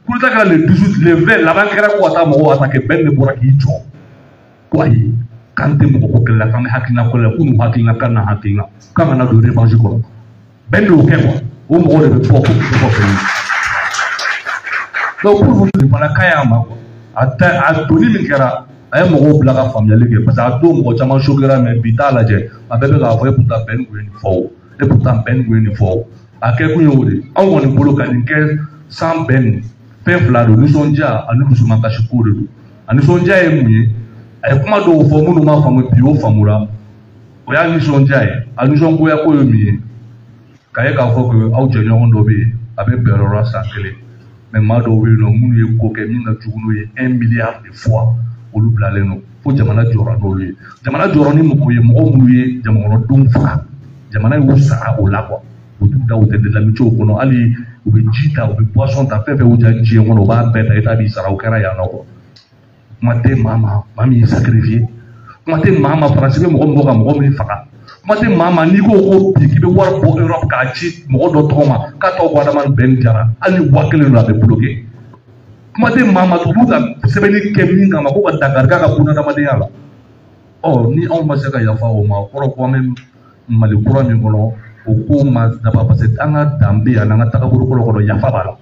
coup d'état kɛra le 18, le 20 laban kɛra ko ka taa mɔgɔw attaquer, bɛn de bɔra k'i jɔ ko ayi k'an tɛ mɔgɔ ko kɛlɛ la, k'an bɛ hakilina ko la, k'u n'u hakilina k'an na hakilina k'an kana don revanche kɔnɔ. Bɛn de y'o kɛ quoi, o mɔgɔw de bɛ bɔ ko k'u bɔ fɛn ye. Donc pour vous dire fana k'a y'a ma quoi, a ta a donni min kɛra a ye mɔgɔw bila ka faamuyali kɛ, parce que a don mɔgɔ caman choquera, mais bi t'a lajɛ a bɛɛ bɛ k'a fɔ e pourtant bɛn kun ye nin fɔ o, e pourtant bɛn kun ye nin fɔ o. A kɛ kun ye o de ye. Anw kɔni bolo ka nin kɛ san bɛn nin fɛn fila don, nisɔndiya ani dusumakasi ko de don. A nisɔndiya ye mun ye? A ye kuma dɔw fɔ minnu m'a faamu bi o faamura, o y'a nisɔndiya ye. A nisɔngoya ko ye mun ye? K'a ye k'a fɔ ko aw jɛɲɔgɔn dɔ bɛ yen a bɛ bɛn la san kelen, mais maa dɔw bɛ yen nɔ minnu ye ko kɛ min ka jugu n'o ye 1 milliard de fois, olu bilalen don fo jamana jɔra n'olu ye. Jamana jɔra ni mɔgɔw ye, mɔgɔ minnu ye jamanakɔnɔdenw faga, jamana y'u sara o la quoi. U t'u da u tɛ lamicɛw kɔnɔ, hali u bɛ ji ta, u bɛ boisson ta, fɛn fɛn y'u diya diɲɛ kɔnɔ u b'a bɛɛ ta, i t'a b'i sara, o kɛra yan nɔ quoi. Kuma tɛ maa ma, maa min y'i sacrifié, kuma tɛ maa ma Faransi bɛ mɔgɔ min bɔ ka mɔgɔ min faga, kuma tɛ maa ma n'i ko ko bi k'i bɛ wari bɔ Europe k'a ci mɔgɔ dɔ tɔgɔ ma k'a tɔgɔ ko Adama Bɛn Jara, hali ni 1000 don a bɛ bloqué. Kuma tɛ maa ma u b'u ka sɛbɛnni kɛ min kama ko ka dankari k'a ka bunadamadenya la. Ɔ ni anw ma se ka yafa o ma, o kɔrɔ ko an bɛ Mali kura min kɔnɔ o ko ma daba, parce que an ka danbe ani an ka tagabolo kɔrɔ kɔnɔ yafa b'a la,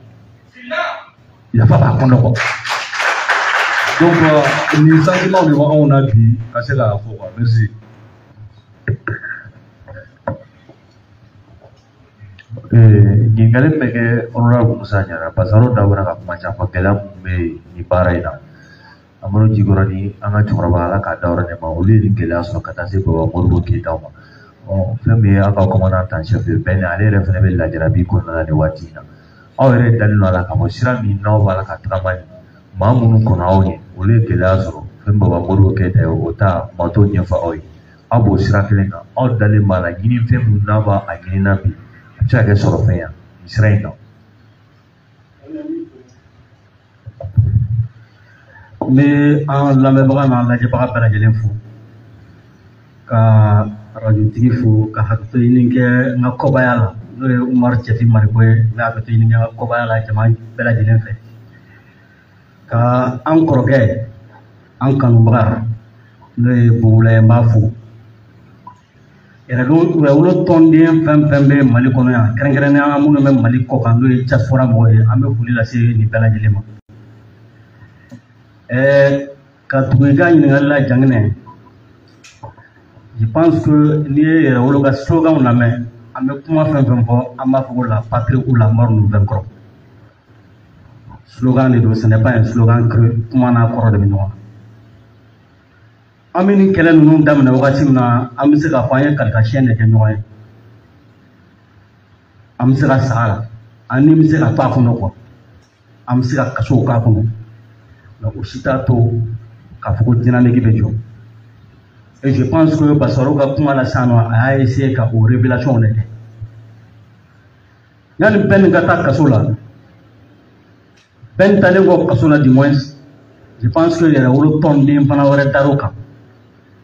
yafa b'a kɔnɔ quoi. Donc nin sentiment de b'anw na bi ka se k'a fɔ quoi. Merci. Ɲininkali min bɛ kɛ honorable Musa Jara, Basaro dabɔra ka kuma caman fɔ gɛlɛya minnu bɛ nin baara in na. Amadu Jikɔrɔ ni an ka cɛkɔrɔba Ala k'a da yɔrɔ de ma, olu ye nin gɛlɛya sɔrɔ ka taa se Baba Modibo Keyita ma. Fɛn min ye aw ka commandant en chef ye Bɛn, ale yɛrɛ fana bɛ lajarabi kɔnɔna la nin waati in na. Aw yɛrɛ dalen don a la k'a fɔ sira min n'aw b'a la ka tagama nin, maa minnu kɔnɔ aw ɲɛ, olu ye gɛlɛya sɔrɔ. Fɛn Baba Modibo Keyita ye o ta maa t'o ɲɛfɔ aw ye. Aw b'o sira kelen kan, aw dalen b'a la ɲini fɛn minnu n'a b'a ɲini na bi, a bɛ se ka kɛ sɔrɔ fɛn ye nin sira in kan. N bɛ an lamɛnbaga n'an lajɛbaga bɛɛ lajɛlen fo, ka arajotigi fo, ka hakɛto ɲini kɛ n ka kɔbaya la, n'o ye Umaru Cɛfi Mariko ye. N bɛ hakɛto ɲini kɛ n ka kɔbaya la jama bɛɛ lajɛlen fɛ, ka an kɔrɔkɛ, an kanubaga, n'o ye Bubula ye, n b'a fo. Yɛrɛwolo tɔnden fɛn fɛn bɛ Mali kɔnɔ yan, kɛrɛnkɛrɛnnenya minnu bɛ Mali kɔ kan, n'o ye diaspora mɔgɔw ye, an bɛ foli lase nin bɛɛ lajɛlen ma. Ka tugu i ka ɲininkali la Janginɛ, je pense que n'i ye Yɛrɛwolo ka sloganw lamɛn, an bɛ kuma fɛn fɛn fɔ, an b'a fɔ ko la patrie ou la mort nous vaincrons. Slogan de don, ce n'est pas un slogan creux, kuma n'a kɔrɔ de bɛ ɲɔgɔn na. An bɛ nin kɛlɛ ninnu daminɛ wagati min na, an bɛ se k'a fɔ an ye kalikasiyɛn de kɛ ɲɔgɔn ye. An bɛ se ka sa a la, an ni bɛ se ka to a kɔnɔ quoi, an bɛ se ka kasow k'a kɔnɔ, mais o si t'a to k'a fɔ ko dynamique bɛ jɔ. Et je pense que Basaro ka kuma la sisan nɔ, a y'a essayer ka o révélation de kɛ. Yanni bɛn ka taa kaso la, bɛn talen kɔ kaso la du moins, je pense que Yɛrɛwolo tɔnden fana wɛrɛ dar'o kan,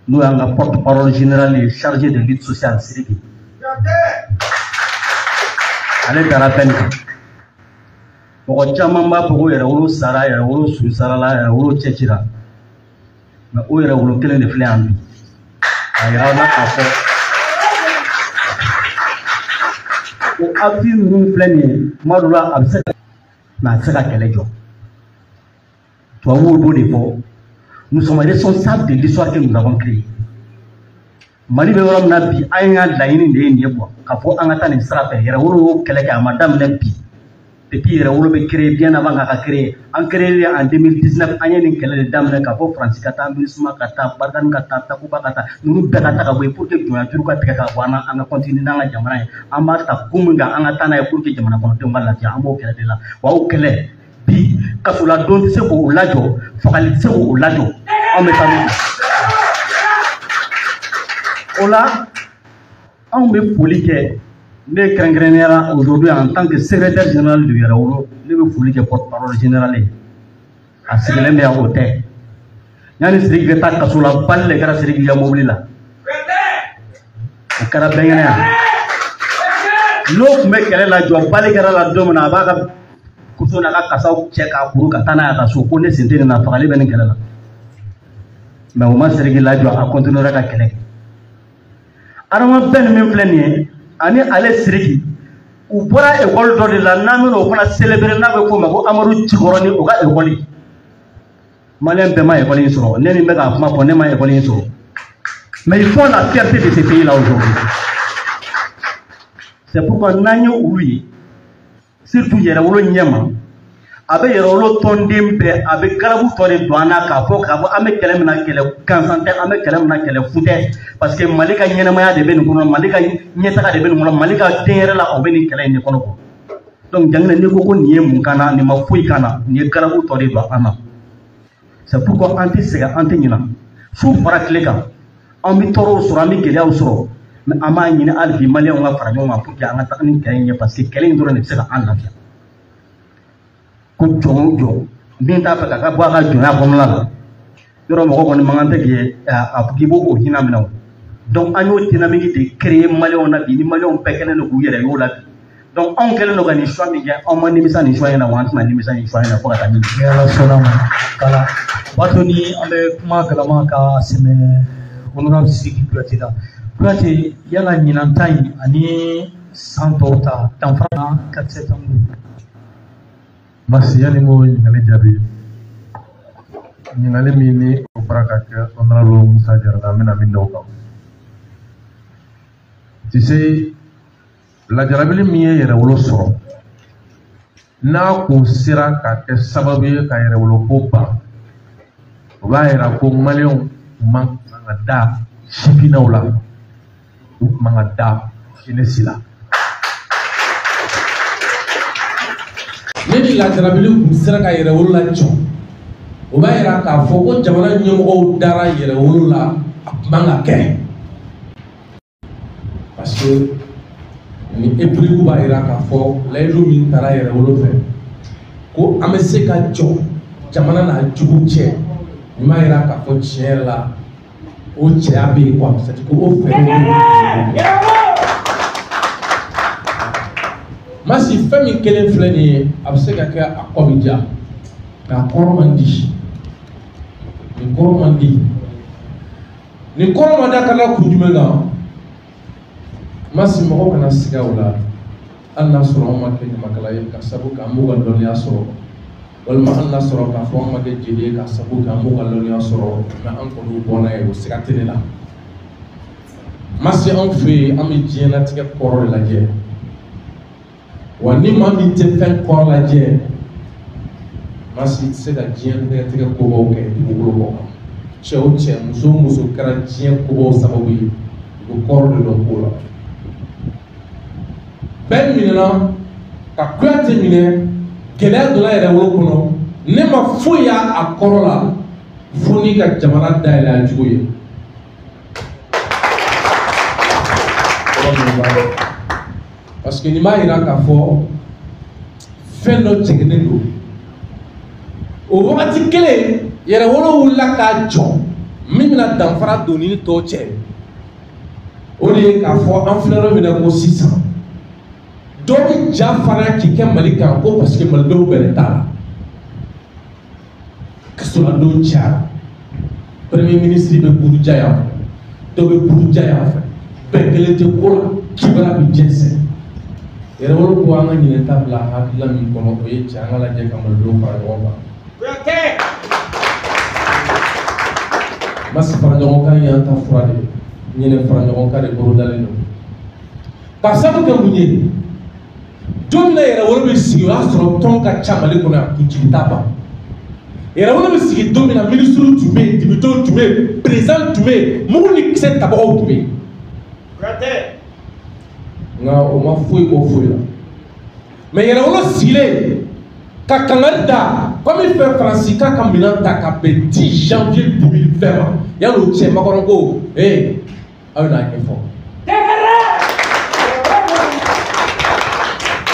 n'o y'an ka porte-parole général ye, chargé de lutte sociale, Sidiki. Ale dara bɛn kan. Mɔgɔ caman b'a fɔ ko Yɛrɛwolo sara, Yɛrɛwolo su sarala, Yɛrɛwolo cɛcira, mais o Yɛrɛwolo kelen de filɛ yan bi. A yira la k'a fɔ o appui ninnu filɛ nin ye, tuma dɔ la a bɛ se ka, mais a tɛ se ka kɛlɛ jɔ. Tubabuw b'o de fɔ, nous sommes responsables de l'histoire que nous avons créée. Mali bɛ yɔrɔ min na bi an y'a laɲini de ye nin ye quoi k'a fɔ an ka taa nin sira fɛ yɛrɛwolo y'o kɛlɛ kɛ a ma daminɛ bi depuis yɛrɛwolo bɛ créer bien avant k'a ka créer an créé en 2019 an ye nin kɛlɛ de daminɛ k'a fɔ Faransi ka taa MINUSMA ka taa Barkhane ka taa Takuba ka taa ninnu bɛɛ ka taa ka bɔ yen pour que jɔnya juru ka tigɛ ka bɔ an na an ka continuer n'an ka jamana ye an b'a ta kun min kan an ka taa n'a ye pour que jamana kɔnɔdenw ka lafiya an b'o kɛlɛ de la wa o kɛlɛ bi kasoladon tɛ se k'o lajɔ fagali tɛ se k'o lajɔ anw bɛ taa n'o ye o la anw bɛ foli kɛ ne kɛrɛnkɛrɛnnenya la aujourd'hui en tant que secrétaire général du Yɛrɛwolo ne bɛ foli kɛ porte-parole général ye a sigilen bɛ yan o tɛ yanni Sidiki ka taa kaso la bali de kɛra Sidiki ka mobili la o kɛra bɛɛ ɲɛna yan n'o tun bɛ kɛlɛ lajɔ bali kɛra la don min na a b'a ka kuso n'a ka kasaw cɛ k'a kuru ka taa n'a ye a ka so ko ne sen tɛ nin na fagali bɛ nin kɛlɛ la mais o ma Sidiki lajɔ a continuera ka kɛlɛ kɛ Adama Ben min filɛ nin ye ani ale Sidiki u bɔra ekɔli dɔ de la n'an bɛna o fana célébrer n'a bɛ f'o ma ko Amadu Cikɔrɔni o ka ekɔli maliyɛn bɛɛ ma ekɔli in sɔrɔ ne min bɛ k'a kuma fɔ ne ma ekɔli in sɔrɔ mais ils font la fierté de ce pays là aujourd'hui c'est pourquoi n'an ye olu ye surtout yɛrɛwolo ɲɛma a bɛ yɛrɛwolo tɔnden bɛɛ a bɛ garabu tɔ de don an na k'a fɔ an bɛ kɛlɛ min na kɛlɛ gansan tɛ an bɛ kɛlɛ min na kɛlɛ fu tɛ parce que Mali ka ɲɛnɛmaya de bɛ nin kɔnɔ Mali ka ɲɛtaga de bɛ nin kɔnɔ Mali ka den yɛrɛ la o bɛ nin kɛlɛ in de kɔnɔ quoi donc Janginɛ n'i ko ko nin ye mun kan na nin ma foyi kan na nin ye garabu tɔ de don an na c'est pourquoi an tɛ sɛgɛn an tɛ ɲina su fara tile kan an bɛ tɔɔrɔw sɔrɔ an bɛ gɛlɛyaw sɔrɔ mais an b'a ɲini hali bi maliyɛnw ka fara ɲɔgɔn kan pour que an ka taga ni kɛlɛ in ye parce que kɛlɛ in dɔrɔn de bɛ se ka an lafiya ko jɔn o jɔn min t'a fɛ ka bɔ a ka jɔnya kɔnɔna la yɔrɔ mɔgɔ kɔni man kan tɛ k'i b'o hinɛ minɛ o donc an y'o dynamique de créer maliyɛnw na bi ni maliyɛnw bɛɛ kɛlen don k'u yɛrɛ y'o la bi donc anw kɛlen don ka nin choix min kɛ anw ma nimisa nin choix in na wa an tɛna nimisa nin choix in na fo ka taa min. Ni Ala sɔnna ma kala o b'a to ni an bɛ kuma galama ka sɛmɛ honorable Sidiki Kuyate la Kuyate yala ɲinan ta in ani san tɔw ta danfara na 4 septembre. Masi yanni n k'o ɲininkali jaabi ɲininkali min ni o bɔra ka kɛ honorable Musa Jara la n bɛna min da o kan tu sais lajarabili min ye yɛrɛwolo sɔrɔ n'a kun sera ka kɛ sababu ye ka yɛrɛwolo ko ban o b'a yira ko maliyɛnw tun man kan ka da sifinnaw la u tun man ka da jeunesse la. Ne ni lajarabili kun sera ka yɛrɛwolo lajɔ o b'a yira k'a fɔ ko jamana ɲɛmɔgɔw dara yɛrɛwolo la a tun man ka kɛ parce que ni épreuve b'a yira k'a fɔ layidu min taara yɛrɛwolo fɛ ko an bɛ se ka jɔ jamana n'a jugu cɛ nin b'a yira k'a fɔ tiɲɛ yɛrɛ la o cɛya bɛ yen quoi c'est à dire ko o fɛɛrɛ bɛ yen. Masi fɛn min kelen filɛ nin ye a bɛ se ka kɛ a kɔ bɛ ja nka a kɔrɔ man di nin kɔrɔ man di nin kɔrɔ man di a ka da kun jumɛn kan Masi mɔgɔw kana siga o la hali n'a sɔrɔ anw ma kɛ ɲamakala ye ka sabu kɛ an b'u ka dɔnniya sɔrɔ walima hali n'a sɔrɔ k'a fɔ anw ma kɛ jeli ye ka sabu kɛ an b'u ka dɔnniya sɔrɔ mɛ an kɔni bɔ n'a ye o siga tɛ ne la Masi anw fɛ yen an bɛ diɲɛlatigɛ kɔrɔ de lajɛ wa ni maa min tɛ fɛn kɔrɔ lajɛ Masi tɛ se ka diɲɛlatigɛ kobaw kɛ dugukolo kɔ kan cɛ o cɛ muso o muso kɛra diɲɛ kobaw sababu ye u bɛ kɔrɔ de dɔn ko la bɛɛ minɛna ka Kuyate minɛ gɛlɛya donna yɛrɛwolo kɔnɔ ne ma foyi y'a kɔrɔ la fo n'i ka jamana dayɛlɛ a jugu ye parce que nin b'a yira k'a fɔ fɛn dɔ cɛkɛnen don o wagati kelen yɛrɛwolo wulila k'a jɔ min bɛna danfara don ni tɔw cɛ o de ye k'a fɔ an filɛ yɔrɔ min na ko sisan dɔ bɛ ja fana k'i kɛ Mali kan ko parce que malidenw bɛrɛ t'a la kasoladon cayara premier ministre bɛ buruja yan fɛ dɔ bɛ buruja yan fɛ bɛɛ kelen tɛ ko la kibaruya bɛ jɛnsɛn yɛrɛwolo ko an ka ɲinɛ ta bila hakilila min kɔnɔ o ye cɛ an ka lajɛ ka malidenw fara ɲɔgɔn kan Masi fara ɲɔgɔn kan y'an ta fura de ye ɲinɛ fara ɲɔgɔn kan de bolodalen don. Ka sabu kɛ mun ye? Don min na Yɛrɛwolo bɛ sigi, o y'a sɔrɔ tɔn ka ca Mali kɔnɔ yan, kuntigi t'a ban. Yɛrɛwolo bɛ sigi don min na, minisiriw tun bɛ yen, députéw tun bɛ yen, président tun bɛ yen, mugu ni kisɛ tabagaw tun bɛ yen. Nka o ma foyi bɔ foyi la. Mais Yɛrɛwolo sigilen ka kangari da komi fɛ Faransi k'a ka minɛn ta ka bɛn 10 janvier 2020 ma, yanni o cɛ Macron ko ee aw bɛna ɲɛfɔ.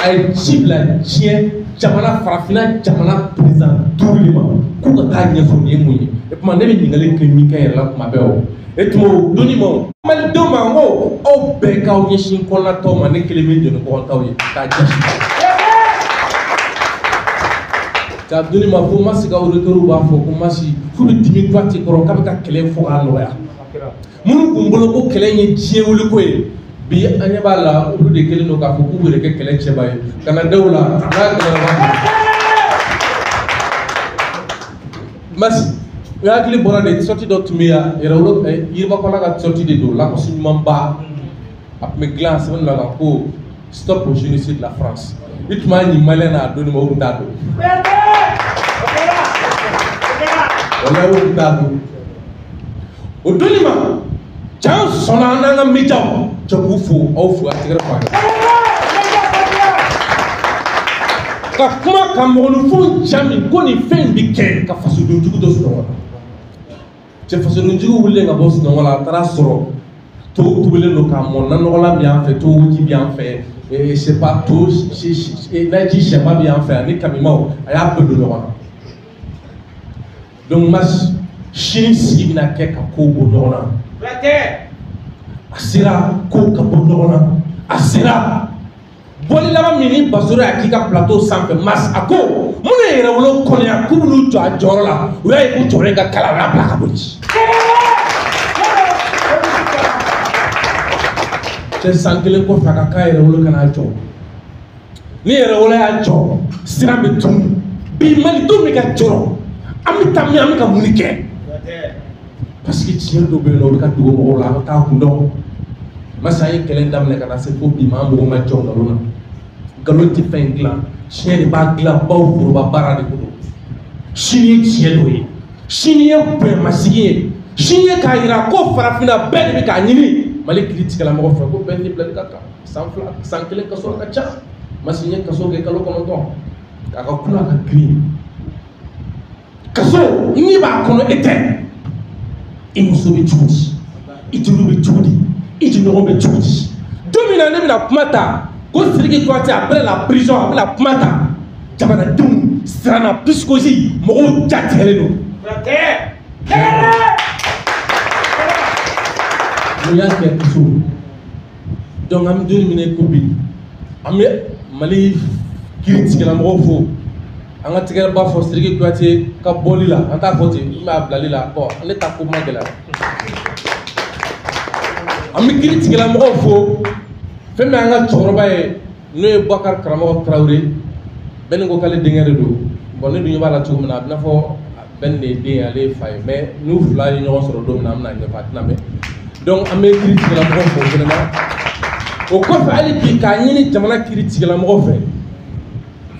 A ye ci bila diɲɛ jamana farafinna jamana président 5 de ma k'u ka taa ɲɛfɔ nin ye mun ye. E tuma ne bɛ ɲininkali kɛ min kɛ n yɛrɛ la kuma bɛɛ o. E tuma o donni ma o. Malidenw ma n ko aw bɛɛ k'aw ɲɛsin kɔnɔnatɔw ma, ne kelen bɛ jɔ ni kɔkɔtaw ye k'a jasi. K'a donni ma fo Masi ka auditeurs b'a fɔ ko Masi k'u bɛ dimi droite kɔrɔ k'a bɛ ka kɛlɛ fɔ k'a nɔgɔya. Minnu kun bolo ko kɛlɛ in ye diɲɛ wuliko ye, bi an ɲɛ b'a la olu de kɛlen don k'a fɔ k'u yɛrɛ kɛ kɛlɛ cɛba ye ka na da u la n'a gɛlɛyara b'a fɔ. Masi n hakili bɔra de sortie dɔ tun bɛ yan Yɛrɛwolo Yiribakɔla ka sortie de don Lacoste ɲumanba a tun bɛ dilan sɛbɛn dɔ kan ko stop au génocide de la France. I tun b'a ɲi maliyɛn na a donni ma o tun t'a dɔn. Walayi o tun t'a dɔn. O donni ma can sɔnna an n'an ka médiaw cɛ k'u fo aw fo a tɛgɛrɛ fɔ a ye. Ka kuma ka mɔgɔninfinw ja min ko nin fɛn in bɛ kɛ ka fasodenjugu dɔ sunɔgɔ la. Cɛ fasodenjugu wulilen ka bɔ sunɔgɔ la a taara sɔrɔ to tobilen don k'a mɔn nanɔgɔlan bɛ yan fɛ, to ji bɛ yan fɛ, je sais pas to naji sɛma bɛ yan fɛ ani kamimaw a y'a bɛɛ don ɲɔgɔn na. Donc Masi sini sigi bɛna kɛ ka kow bɔ ɲɔgɔn na. A sera kow ka bɔ ɲɔgɔn na, a sera bɔli laban min ni Basoro y'a k'i ka plateau sanfɛ Masi a ko minnu ye Yɛrɛwolo kɔnɔya k'u b'u jɔ a jɔyɔrɔ la, u y'a ye ko jɔyɔrɔ in ka kalan u y'a bila ka boli. Cɛ san kelen kɔfɛ a ka k'a Yɛrɛwolo ka n'a jɔ, ni Yɛrɛwolo y'a jɔ sira bɛ tunu. Bi Malidenw bɛ ka jɔrɔ, an bɛ taa min an bɛ ka mun de kɛ? Parce que tiɲɛ dɔ bɛ yen nɔ o bɛ ka dogo mɔgɔw la, an t'a kun dɔn. Masi an ye kɛlɛ daminɛ ka na se fo bi ma an mago ma jɔ nkalon na. Nkalon tɛ fɛn in dilan, tiɲɛ de b'a dilan, baw foroba baara de ko don. Sini ye tiɲɛ dɔ ye, sini ye bonyamasegin ye, sini ye k'a yira ko farafinna bɛɛ de bɛ k'a ɲini Mali kiiritigɛlamɔgɔ fɛ ko bɛɛ ni bilali ka kan san 2 san 1 kaso a ka ca. Masi ye kaso kɛ kalo 9 k'a ka kula ka girin. Kaso n'i b'a kɔnɔ e tɛ, i muso bɛ cogo di, i teriw bɛ cogo di, i jɛɲɔgɔn bɛ cogo di. Don min na ne bɛna kuma ta ko Sidiki Kouyaté après la prison a bɛna kuma ta, jamanadenw siranna psychose mɔgɔw ja tigɛlen don. Mun y'a kɛ kaso? Donc an bɛ don min na i ko bi, an bɛ Mali kiiritigɛlamɔgɔw fo. An ka tɛgɛrɛba fɔ Sidiki Kouyaté ka bɔli la, an t'a fɔ ten, n b'a bilali la, bon ne ta ko ma gɛlɛya. An bɛ kiiritigɛlamɔgɔw fo, fɛn min y'an ka cɛkɔrɔba ye n'o ye Boubacar Karamɔgɔ Tarawele, bɛɛ ni ko k'ale denkɛ de don. Bon ne dun ɲɛ b'a la cogo min na, a bɛ n'a fɔ bɛɛ de ye den ye, ale ye fa ye, mais n'u fila ye ɲɔgɔn sɔrɔ don min na, an bɛna ɲɛfɔ a tɛna mɛn. Donc an bɛ kiiritigɛlamɔgɔw fo vraiment. O kɔfɛ hali bi k'a ɲini jamana kiiritigɛlamɔgɔw fɛ,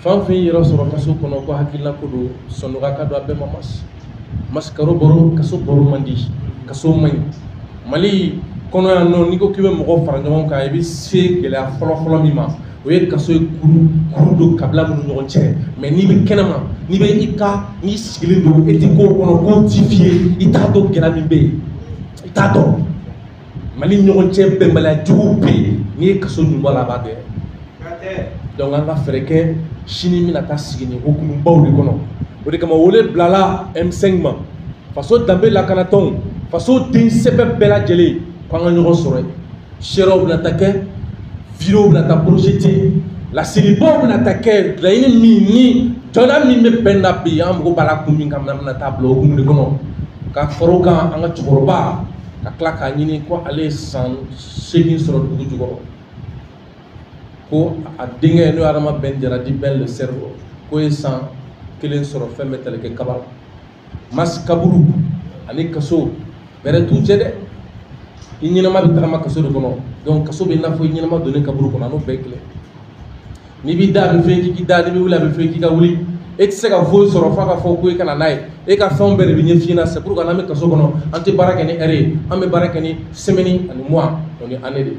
fɛn o fɛn y'i yɛrɛ sɔrɔ kaso kɔnɔ ko hakilina ko don, sɔnɔgɔ ka don a bɛɛ ma. Masi Masi karo baro kaso baro man di, kaso man ɲi. Mali kɔnɔ yan nɔ, n'i ko k'i bɛ mɔgɔw fara ɲɔgɔn kan, i bɛ se gɛlɛya fɔlɔ-fɔlɔ min ma, o ye kaso ye kuru kuru don kabila minnu ɲɔgɔn cɛ. Mais n'i bɛ kɛnɛma, n'i bɛ i ka n'i sigilen don e tɛ kow kɔnɔ, kow t'i f'i ye, i t'a dɔn gɛlɛya min bɛ yen, i t'a dɔn. Mali ɲɔgɔn cɛ bɛnbaliya juguw bɛ yen, n'i ye kaso ɲuman la a b'a dɛ. Donc an ka fɛɛrɛ kɛ sini bɛna taa sigi nin hukumubaw de kɔnɔ. O de kama wele bilala M5 ma, faso danbe lakanatɔnw, faso den sɛbɛ bɛɛ lajɛlen ko an ka ɲɔgɔn sɔrɔ yen. Seerew bɛna taa kɛ, videow bɛna taa projeté, laselibaw bɛna taa kɛ, laɲini min ni jɔda min bɛ bɛn na bi, an mago b'a la kun min kama, an bɛna taa bila o hukumu de kɔnɔ. Ka fara o kan, an ka cɛkɔrɔba ka tila k'a ɲini ko ale ye san 8 sɔrɔ dugu jukɔrɔ, ko a denkɛ n'o ye Adama Ben Jara di Ben le cerveau, k'o ye san 1 sɔrɔ fɛn bɛɛ tali kɛ kaba la. Masi kaburu ani kaso bɛrɛ t'u cɛ dɛ. I ɲɛnama bɛ tagama kaso de kɔnɔ, donc kaso bɛ i n'a fɔ i ɲɛnama donnen kaburu kɔnɔ, a n'o bɛɛ kelen. N'i b'i da a bɛ f'i ye k'i k'i da, n'i bɛ wuli a bɛ f'i ye k'i ka wuli. E tɛ se ka foyi sɔrɔ f'a ka fɔ ko i ka na n'a ye. E ka fɛnw bɛɛ de bɛ ɲɛf'i ɲɛna. C'est pourquoi n'an bɛ kaso kɔnɔ, an tɛ baara kɛ ni heure ye, an bɛ baara kɛ ni semaine ani mois o ni année de ye.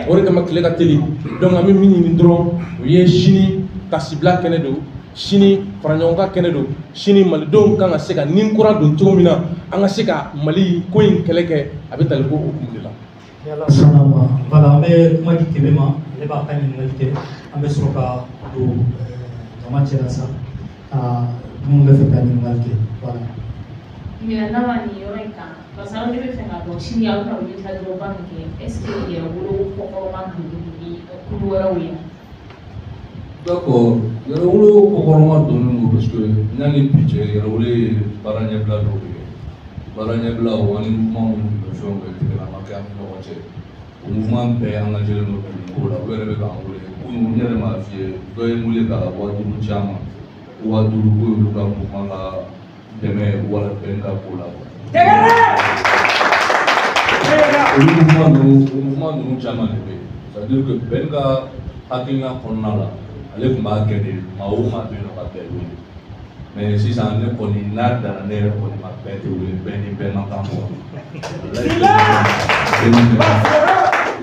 O de kama tile ka teli. Donc an bɛ min ɲini dɔrɔn, o ye sini tasibila kɛnɛ don, sini faraɲɔgɔnkan kɛnɛ don, sini malidenw kan ka se ka nin kura don cogo min na, an ka se ka Mali ko in kɛlɛ kɛ, a bɛ tali ko hukumu de la. Ni Ala sɔnna ma, voilà, an bɛ kuma di Kebe ma, ale b'a ka ɲininkali kɛ, an bɛ sɔrɔ ka don jama cɛla sa ka minnu bɛ fɛ ka ɲininkali kɛ, voilà. Ɲinɛ ma nin yɔrɔ in kan, parce que ne bɛ fɛ k'a dɔn sini aw bɛna wuli ka jɔba min kɛ, est ce que yɛrɛwolo kɔkɔrɔma donnen ni kulu wɛrɛw ye? D'accord, yɛrɛwolo kɔkɔrɔma donnen don parce que yanni bi cɛ, yɛrɛwolo ye baara ɲɛbila dɔw de kɛ. Baara ɲɛbila o ani mouvement minnu tun bɛ fɛnw kɛ, tigɛla ma kɛ an ni ɲɔgɔn cɛ. O mouvement bɛɛ engagé don nin ko la, u yɛrɛ bɛ k'an wele. Kunun n yɛrɛ m'a f'i ye, dɔ ye n wele ka 5000 ci an ma. 5000 ko y'olu ka mouvement ka dɛmɛ wala bɛn ka ko la. Olu mouvement ninnu, o mouvement ninnu caman de bɛ yen. C'est à dire que bɛn ka hakilina kɔnɔna la, ale tun b'a kɛ de maa o maa bɛ yen nɔ ka bɛn wele. Mais sisan ne kɔni n'a danna ne yɛrɛ kɔni ma, bɛn tɛ wele, bɛn ni bɛn man kan kɔ.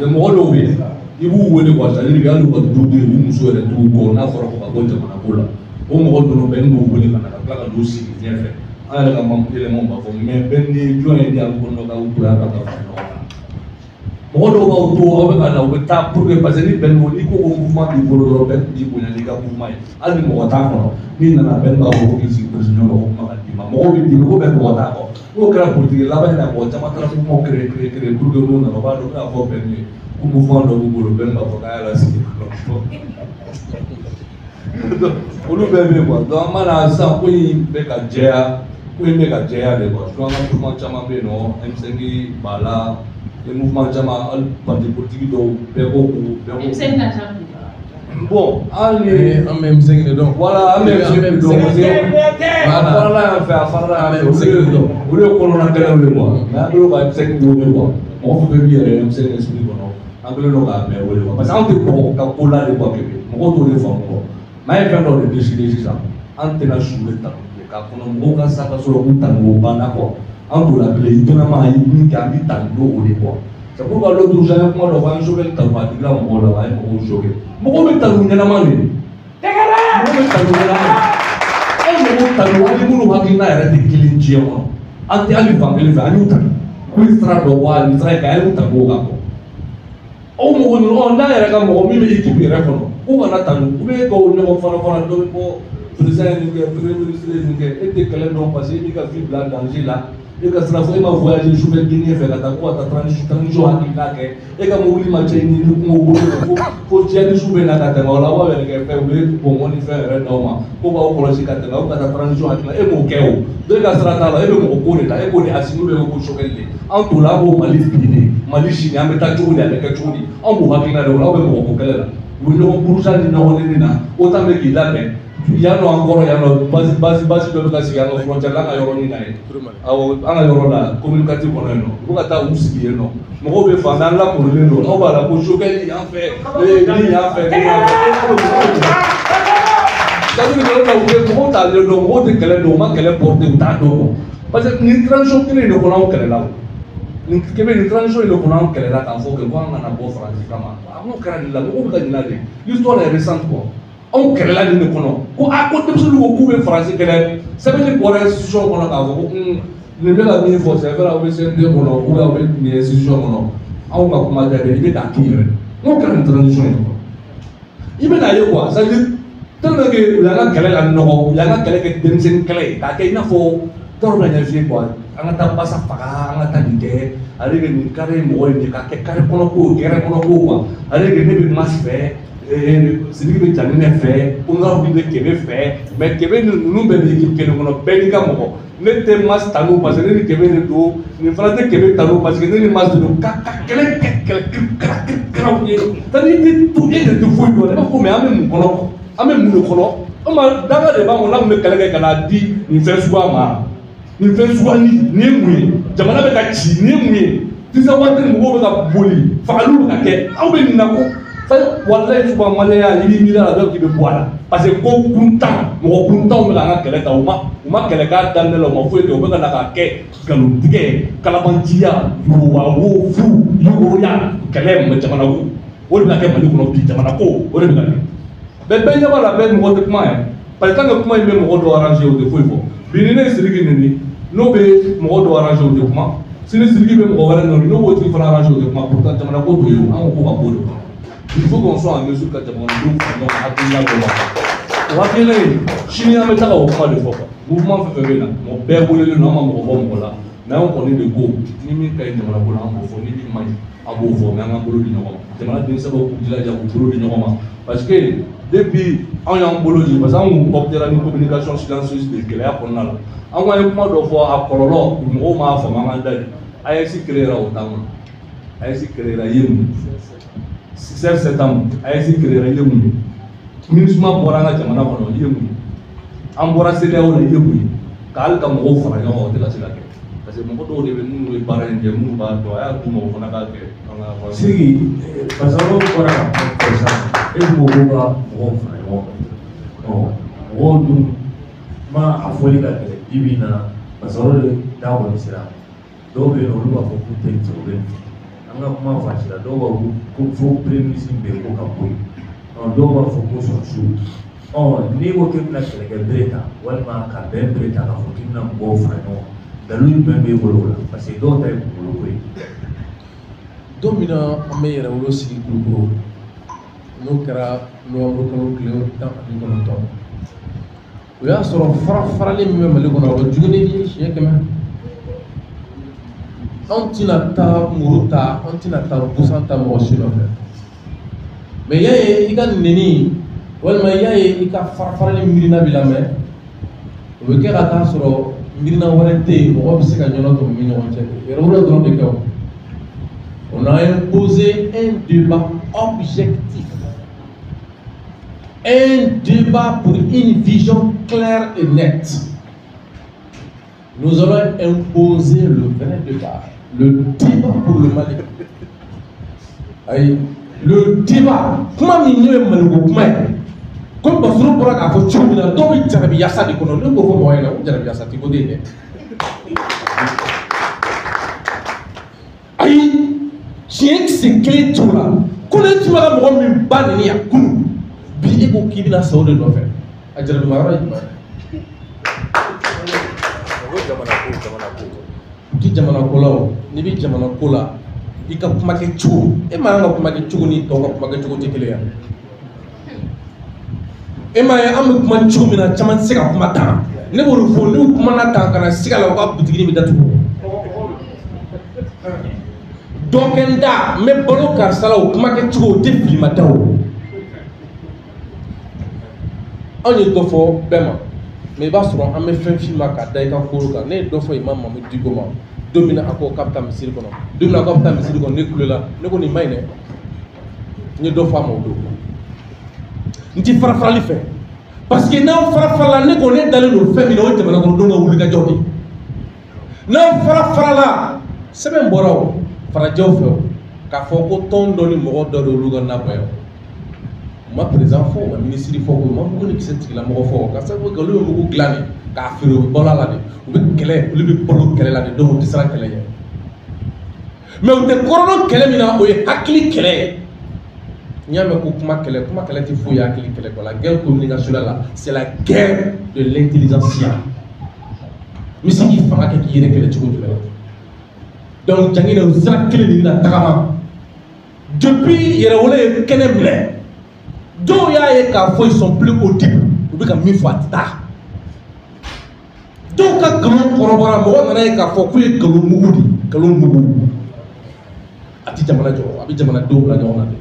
Mɔgɔ dɔw bɛ yen, i b'u wele quoi, c'est à dire que hali u ka duden u muso yɛrɛ t'u kɔ n'a fɔra ko ka bɔ jamana ko la. O mɔgɔ ninnu bɛn b'u wele ka na ka tila ka n'u sigi ɲɛfɛ. An yɛrɛ ka membre élément b'a fɔ mais bɛn ni jɔn ye di a kɔnɔ k'aw to yan ka taa fara ɲɔgɔn kan. Mɔgɔ dɔw b'aw to aw bɛ ka na, u bɛ taa pour que parce que ni bɛn ko n'i ko ko mouvement b'i bolo dɔrɔn, bɛn b'i bonya n'i ka mouvement ye. Hali ni mɔgɔ t'a kɔnɔ, n'i nana bɛn b'a fɔ ko k'i sigi président la, ko kuma ka d'i ma. Mɔgɔw bɛ dimi ko bɛn mɔgɔ t'a kɔ. N'o kɛra politique laban in na, mɔgɔ caman taara mouvement créer créer créer pour que n'u nana u b'a dɔn u bɛna fɔ bɛn ye ko mouvement dɔ b'u bolo, bɛn b'a fɔ k'a y'a lasigi. Olu bɛɛ bɛ yen quoi. Donc an b'a na sisan ko in bɛ ka jɛya, ko in bɛ ka jɛya de quoi. Surtout an ka mouvement caman bɛ yen nɔ, M5 b'a la, mouvement caman, hali parti politique dɔw bɛɛ ko ko bɛɛ ko. M5 ka ca bi. Bon, hali ni an bɛ M5 de dɔn. Voilà, an bɛ M5 de dɔn parce que a farala yan fɛ, a farala yan fɛ, olu ye kɔnɔna kɛlɛw ye quoi. Mais an kɛlen don ka M5 wele quoi. Mɔgɔ fɛn fɛn b'i yɛrɛ M5 esprit kɔnɔ, an kɛlen don k'a bɛɛ wele quoi. Parce que anw tɛ mɔgɔ ka ko la de quoi, Kebe. Mɔgɔw t'o de faamu quoi. Mais an ye fɛn dɔ de décider sisan, an tɛna su de ta k'a kɔnɔ mɔgɔw ka sa ka sɔrɔ k'u tanu o banna quoi. An t'o la bilen, i dɔnna ma, i ye min kɛ, an b'i tanu n'o de quoi. C'est pourquoi l'autre jour, an ye kuma dɔ fɔ, an ye choqué tanu a digila mɔgɔw la, an ye mɔgɔw choqué. Mɔgɔw bɛ tanu ɲɛnama de. Mɔgɔw bɛ tanu ɲɛnama de. An ye mɔgɔw tanu, an ni minnu hakilina yɛrɛ tɛ kelen diɲɛ kɔnɔ. An tɛ hali fan kelen fɛ, an y'u tanu. K'u ye sira dɔ bɔ a nin sira in kan, an y'u tanu o kan quoi. Aw mɔgɔ ninnu, ɔ n'a yɛrɛ ka mɔgɔ min bɛ équipe yɛrɛ kɔnɔ, k'u kana tanu, u bɛ k'o ɲɔgɔn fana fana dɔ bɛ bɔ président ye nin kɛ, premier ministre ye nin kɛ, e tɛ kɛlɛ dɔn parce que e b'i ka vie bila danger la. E ka sira fɔ e ma voyager sufɛ Guinée fɛ ka taa ko ka taa transition hakilina kɛ, e ka mobili ma cɛ ni kungo bolo fo fo djihadistes bɛ na ka tɛmɛ o la, aw b'a yɛrɛ kɛ fɛn u bɛ bɔnbɔn ni fɛn yɛrɛ d'aw ma ko b'aw kɔlɔsi ka tɛmɛ aw ka taa transition hakilina, e m'o kɛ o. Donc e ka sira t'a la, e bɛ mɔgɔ ko de la, e b'o de Assimi bɛ ko Choguel de. An t'o la, an b'o Mali bi de, Mali sini an bɛ taa cogo di, a bɛ kɛ cogo di, anw b'o hakilina de o la, aw bɛ mɔgɔ ko kɛlɛ la. U bɛ ɲɔgɔn buruja ni ɲɔgɔn neni na, OTAN bɛ k'i labɛn yan nɔ, an kɔrɔ yan nɔ, base dɔ bɛ ka sigi an ka frontière la, an ka yɔrɔ nin na yen. Awɔ, an ka yɔrɔ la commune 4 kɔnɔ yen nɔ, u bɛ ka taa u sigi yen nɔ. Mɔgɔw bɛ fan an lakorilen don, aw b'a la ko Choguel yan fɛ, nin yan fɛ, nin yan fɛ. C'est-à-dire que u bɛ mɔgɔw t'ale dɔn, mɔgɔw tɛ kɛlɛ dɔn, u ma kɛlɛ porter, u t'a dɔn quoi. Parce que nin transition kelen in de kɔnɔ anw kɛlɛla o. Nin kebe nin transition in de kɔnɔ anw kɛlɛla k'a fɔ que ko an kana bɔ Faransi kama. A n'o kɛra nin la, mɔgɔw bɛ ka ɲinɛ de. L'histoire est récente quoi. Anw kɛlɛla nin de kɔnɔ ko a ko denmisɛnninw ko k'u bɛ Faransi kɛlɛ, sɛbɛnni bɔra institution kɔnɔ k'a fɔ ko nin bɛ ka min fɔ, c'est vrai aw bɛ CNT kɔnɔ ou bien aw bɛ nin institution kɔnɔ, anw ka kuma tɛ dɛ, i bɛ k'a k'i yɛrɛ. N'o kɛra nin transition in kɔnɔ, i bɛna ye quoi, c'est à dire tellement que u y'an ka kɛlɛ la nɔgɔ, u y'an ka kɛlɛ kɛ denmisɛnnin kɛlɛ ye k'a kɛ i n'a fɔ tɔɔrɔ bɛna ɲɛf'i ye quoi, an ka taa basa faga, an ka taa nin kɛ, ale de nin carré mɔgɔ ye nin k'a kɛ carré kɔnɔ ko, gɛrɛ kɔnɔ ko quoi, ale de ne bɛ Mas fɛ. Sidiki bɛ Jaminɛ fɛ, Honorable bɛ Kebe fɛ, mais Kebe ni ninnu bɛɛ bɛ équipe kelen kɔnɔ, bɛɛ n'i ka mɔgɔ. Ne tɛ Mas tanu parce que ne ni Kebe de don, nin fana tɛ Kebe tanu parce que ne ni Mas de don, ka kɛlɛ kɛ kɛlɛ kirikaraw ye. C'est-à-dire i tɛ to e de tɛ foyi dɔn, ne b'a fɔ mais an bɛ mun kɔnɔ, an bɛ mun de kɔnɔ? O ma danga de b'an kɔnɔ, n'an bɛ kɛlɛ kɛ ka n'a di nin fɛn suguya ma, nin fɛn suguya nin ye mun ye? Jamana bɛ ka ci, nin ye mun ye? Tinzawatène mɔgɔw bɛ ka boli fagaliw bɛ ka kɛ aw bɛ nin na ko walayi souvent maliyɛnya i b'i miiri a la dɔw k'i bɛ bɔ a la parce que ko kuntan mɔgɔ kuntanw bɛ k'an ka kɛlɛ ta u ma kɛlɛ k'a daminɛ la u ma foyi kɛ u bɛ ka na k'a kɛ nkalontigɛ kalabanciya yuruwawo fu yugoroya kɛlɛ jamana ko o de bɛ ka kɛ Mali kɔnɔ bi jamana ko o de bɛ ka kɛ bɛɛ ɲɛ b'a la bɛɛ mɔgɔ tɛ kuma yɛrɛ parce que tant que kuma in bɛ mɔgɔ dɔw arranger o tɛ foyi fɔ bi ni ne ye Sidiki neni n'o bɛ mɔgɔ dɔw arranger o tɛ kuma sini Sidiki bɛ mɔgɔ wɛrɛ neni n'o b'o tigi fana arranger o tɛ kuma pourtant jamana ko t'o ye o an ko ko ka b'o de kɔnɔ. Il faut qu'on soit en mesure ka jamanadenw fara ɲɔgɔn kan hakilina dɔ la o hakilina in sini an bɛ taga o kuma de fɔ quoi mouvement fɛn fɛn bɛ na mɔgɔ bɛɛ welelen don an ma mɔgɔ bɔ mɔgɔ la mais anw kɔni de ko ni min ka ɲi jamana ko la an b'o fɔ ni min man ɲi an b'o fɔ mais an k'an bolo di ɲɔgɔn ma jamana den sɛbɛw k'u jilaja k'u bolo di ɲɔgɔn ma parce que depuis anw y'an bolo di parce que anw optera ni communication silencieuse de gɛlɛya kɔnɔna la an ko an ye kuma dɔ fɔ a kɔlɔlɔ mɔgɔw m'a faamu an k'an da di AES créera o t'an kɔnɔ AES créera i ye mun ye 16 septembre AES créera i ye mun ye MINUSMA bɔra an ka jamana kɔnɔ i ye mun ye an bɔra CEDEAO la i ye mun ye ka hali ka mɔgɔw fara ɲɔgɔn kan o tɛ ka se ka kɛ parce que mɔgɔ dɔw de bɛ minnu bɛ baara in kɛ minnu b'a dɔn a y'a d'u ma o fana k'a kɛ an ka. Sidiki Basaro bɔra ka kuma fɔ sisan e kun ko k'u ka mɔgɔw fara ɲɔgɔn kan ɔ mɔgɔw dun ma a fɔli ka gɛlɛn bi bi in na Basaro de da kɔni sera dɔw bɛ yen nɔ olu b'a fɔ k'u tɛ nin fɛ u bɛ nin fɛ an ka kuma fan si la dɔw b'a fɔ ko fo premier ministre bɛ yen ko ka bɔ yen ɔ dɔw b'a fɔ ko sɔrɔsiw ɔ n'i ko k'i bɛna kɛlɛkɛ bere ta walima ka bɛn bere ta k'a fɔ k'i bɛna mɔgɔw fara ɲɔgɔn kan dalu jumɛn b'e bolo o la parce que dɔw ta ye kunkolo ko ye. Don min na an bɛ yɛrɛwolo sigi Kulukoro n'o kɛra novembre kalo tile 19 o y'a sɔrɔ fara farali min bɛ Mali kɔnɔ o ka jugu ni siɲɛ 100. Anw tɛna taa muru ta an tɛna taa busan ta mɔgɔ si nɔfɛ mais y'a ye i ka nɛni walima i y'a ye i ka fara farali miirina b'i la mɛ o bɛ kɛ ka taa sɔrɔ miirina wɛrɛ tɛ yen mɔgɔ bɛ se ka ɲɔnɔ tɔmɔ ni ɲɔgɔn cɛ yɛrɛwolo dɔrɔn de kɛ o. On a imposé un débat objectif, un débat pour une vision claire et nette. Nous allons imposer le vrai débat, le débat pour le Mali. Ayi, le débat, kuma min n'o ye Maliko kuma ye, ko Basaro bɔra k'a fɔ cogo min na, dɔw bɛ jarabi yasa de kɔnɔ, ne k'o fɔ mɔgɔ ɲɛna ko jarabi yasa tɛ ko den dɛ. Ayi, tiɲɛ kisɛ kelen t'o la, ko ne tun bɛ ka mɔgɔ min ba nɛni yan kunun, bi e ko k'i bɛna sa o de nɔfɛ, a jarabima yɔrɔ ye jumɛn ye? U ti jamana ko la o, n'i bɛ jamana ko la, i ka kuma kɛ cogo, e ma kan ka kuma kɛ cogo ni tɔw ka kuma kɛ cogo tɛ kelen ye. E m'a ye an bɛ kuma cogo min na, caman tɛ se ka kuma tan. Ne b'o de fɔ, n'u kumana tan ka na siga la, u ka butiginin bɛ datugu. Dɔ kɛ n da, n bɛ balo karisa la, o kuma kɛ cogo o tɛ filima da o. Anw ye dɔ fɔ bɛɛ ma. Mais i b'a sɔrɔ an bɛ fɛn f'i ma k'a da i ka koro kan. Ne ye dɔ fɔ Imam Mahmoud Dicko ma don min na a ko k'a bɛ taa misiri kɔnɔ, don min na k'a bɛ taa misiri kɔnɔ ne kulela, ne ko nin ma ɲi dɛ. N ye dɔ fɔ a ma o don. N ti fara farali fɛ parce que n'an fara farala ne ko ne dalen don fɛn min na o ye jamana kɔnɔdenw ka wulikajɔ de ye. N'an fara farala sɛbɛn bɔra o farajɛw fɛ o k'a fɔ ko tɔn dɔ ni mɔgɔ dɔ de olu ka nakɔ ye o. U ma président fɔ, u ma ministre fɔ, u ma mugu ni kisɛ tigilamɔgɔ fɔ ka sababu kɛ olu bɛ mugu dilan de k'a feere u bɛ balo a la de, u bɛ kɛlɛ, olu bɛ balo kɛlɛ la de, donc u tɛ siran kɛlɛ ɲɛ. Mais u tɛ kɔrɔdɔn kɛlɛ min na o ye hakili kɛlɛ ye. N'i y'a mɛn ko kuma kɛlɛ, kuma kɛlɛ tɛ foyi ye hakili kɛlɛ kɔ. La guerre communicationnelle là, c'est la guerre de l'intelligentsia. N bɛ se k'i fanga kɛ k'i yɛrɛ kɛlɛ cogo jumɛn na? Donc Janginɛ o sira kelen de bɛna tagama. Depuis yɛrɛwolo ye kɛnɛ minɛ, dɔw y'a ye k'a fɔ ils sont plus audibles, u bɛ ka min fɔ a tɛ taa. Dɔw ka nkalon kɔrɔbɔra, mɔgɔ nana ye k'a fɔ k'u ye nkalon mugu de ye, nkalon mugu. A tɛ jamana jɔ, a bɛ jamanadenw bila ɲɔgɔn na de.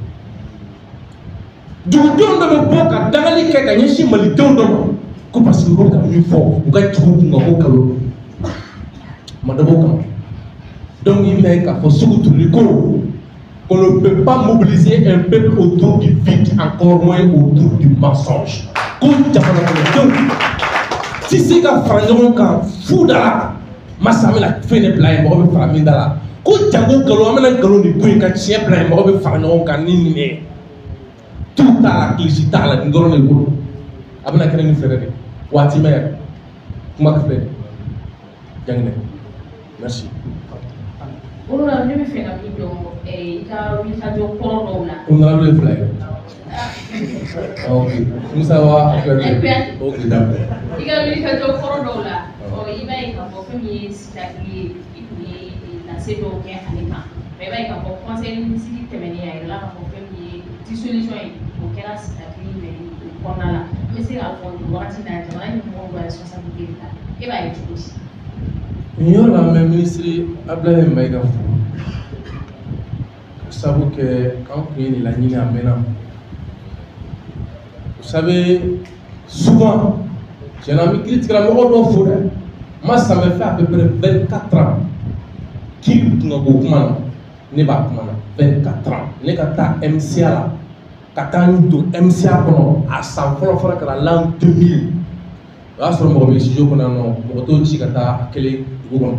Dugudenw dɔ bɛ bɔ ka dangali kɛ ka ɲɛsin malidenw dɔ ma ko parce que u bɛ ka min fɔ u ka jugu kun kan ko nkalon. Ma dabɔ o kama. Donc i bɛna ye k'a fɔ sugu turuli ko on ne peut pas mobiliser un peuple autour du vide, encore moins autour du mensonge. Ko jamana kɔnɔdenw ti se ka fara ɲɔgɔn kan fu da la, masa an bɛna fɛn de bila yen, mɔgɔ bɛ fara min da la. Ko jango nkalon, an bɛna nkalon de bɔ yen ka tiɲɛ bila yen, mɔgɔ bɛ fara ɲɔgɔn kan ni nin ye. Tu t'a la, kilisi t'a la, nin dɔrɔn de bolo. A bɛna kɛ ni fɛɛrɛ de ye. Waati mɛn yɛrɛ. Kuma filɛ nin ye. Janginɛ. Merci. Honorable, ne bɛ fɛ ka min dɔn i ka wulikajɔ kɔrɔ dɔw la. Honorable ye fila ye. Ok. Musa wa Kuyate. Ok, d'accord. I ka wulikajɔ kɔrɔ dɔw la, i b'a ye k'a fɔ fɛn min ye Sitakili ye, i tun ye lase dɔw kɛ ale kan. Mais i b'a ye k'a fɔ conseil ministre tɛmɛnen a yirala k'a fɔ fɛn min ye dissolution ye, o kɛra Sitakili mairie o kɔnɔna la. An bɛ se k'a fɔ nin wagati in na jamana ɲɛmɔgɔw ka responsabilité de ta. E b'a ye cogo di? Nin yɔrɔ la, an bɛ minisiri Abdoulaye Maïga fo ka sabu kɛ k'an tun ye nin laɲini a mɛnna. Vous savez, souvent, tiɲɛna an bɛ kiiritigɛlamɔgɔ dɔw fo dɛ. Moi, ça me fait à peu près 24 ans kiiri kunkanko kuma na, ne b'a kuma na 24 ans. Ne ka taa MCA la, ka taa n don MCA kɔnɔ, a san fɔlɔ fɔlɔ kɛra l'an 2000. O y'a sɔrɔ mɔgɔ bɛ studio kɔnɔ yan nɔ, mɔgɔ t'o ci ka taa a kelen dugu kɔnɔ.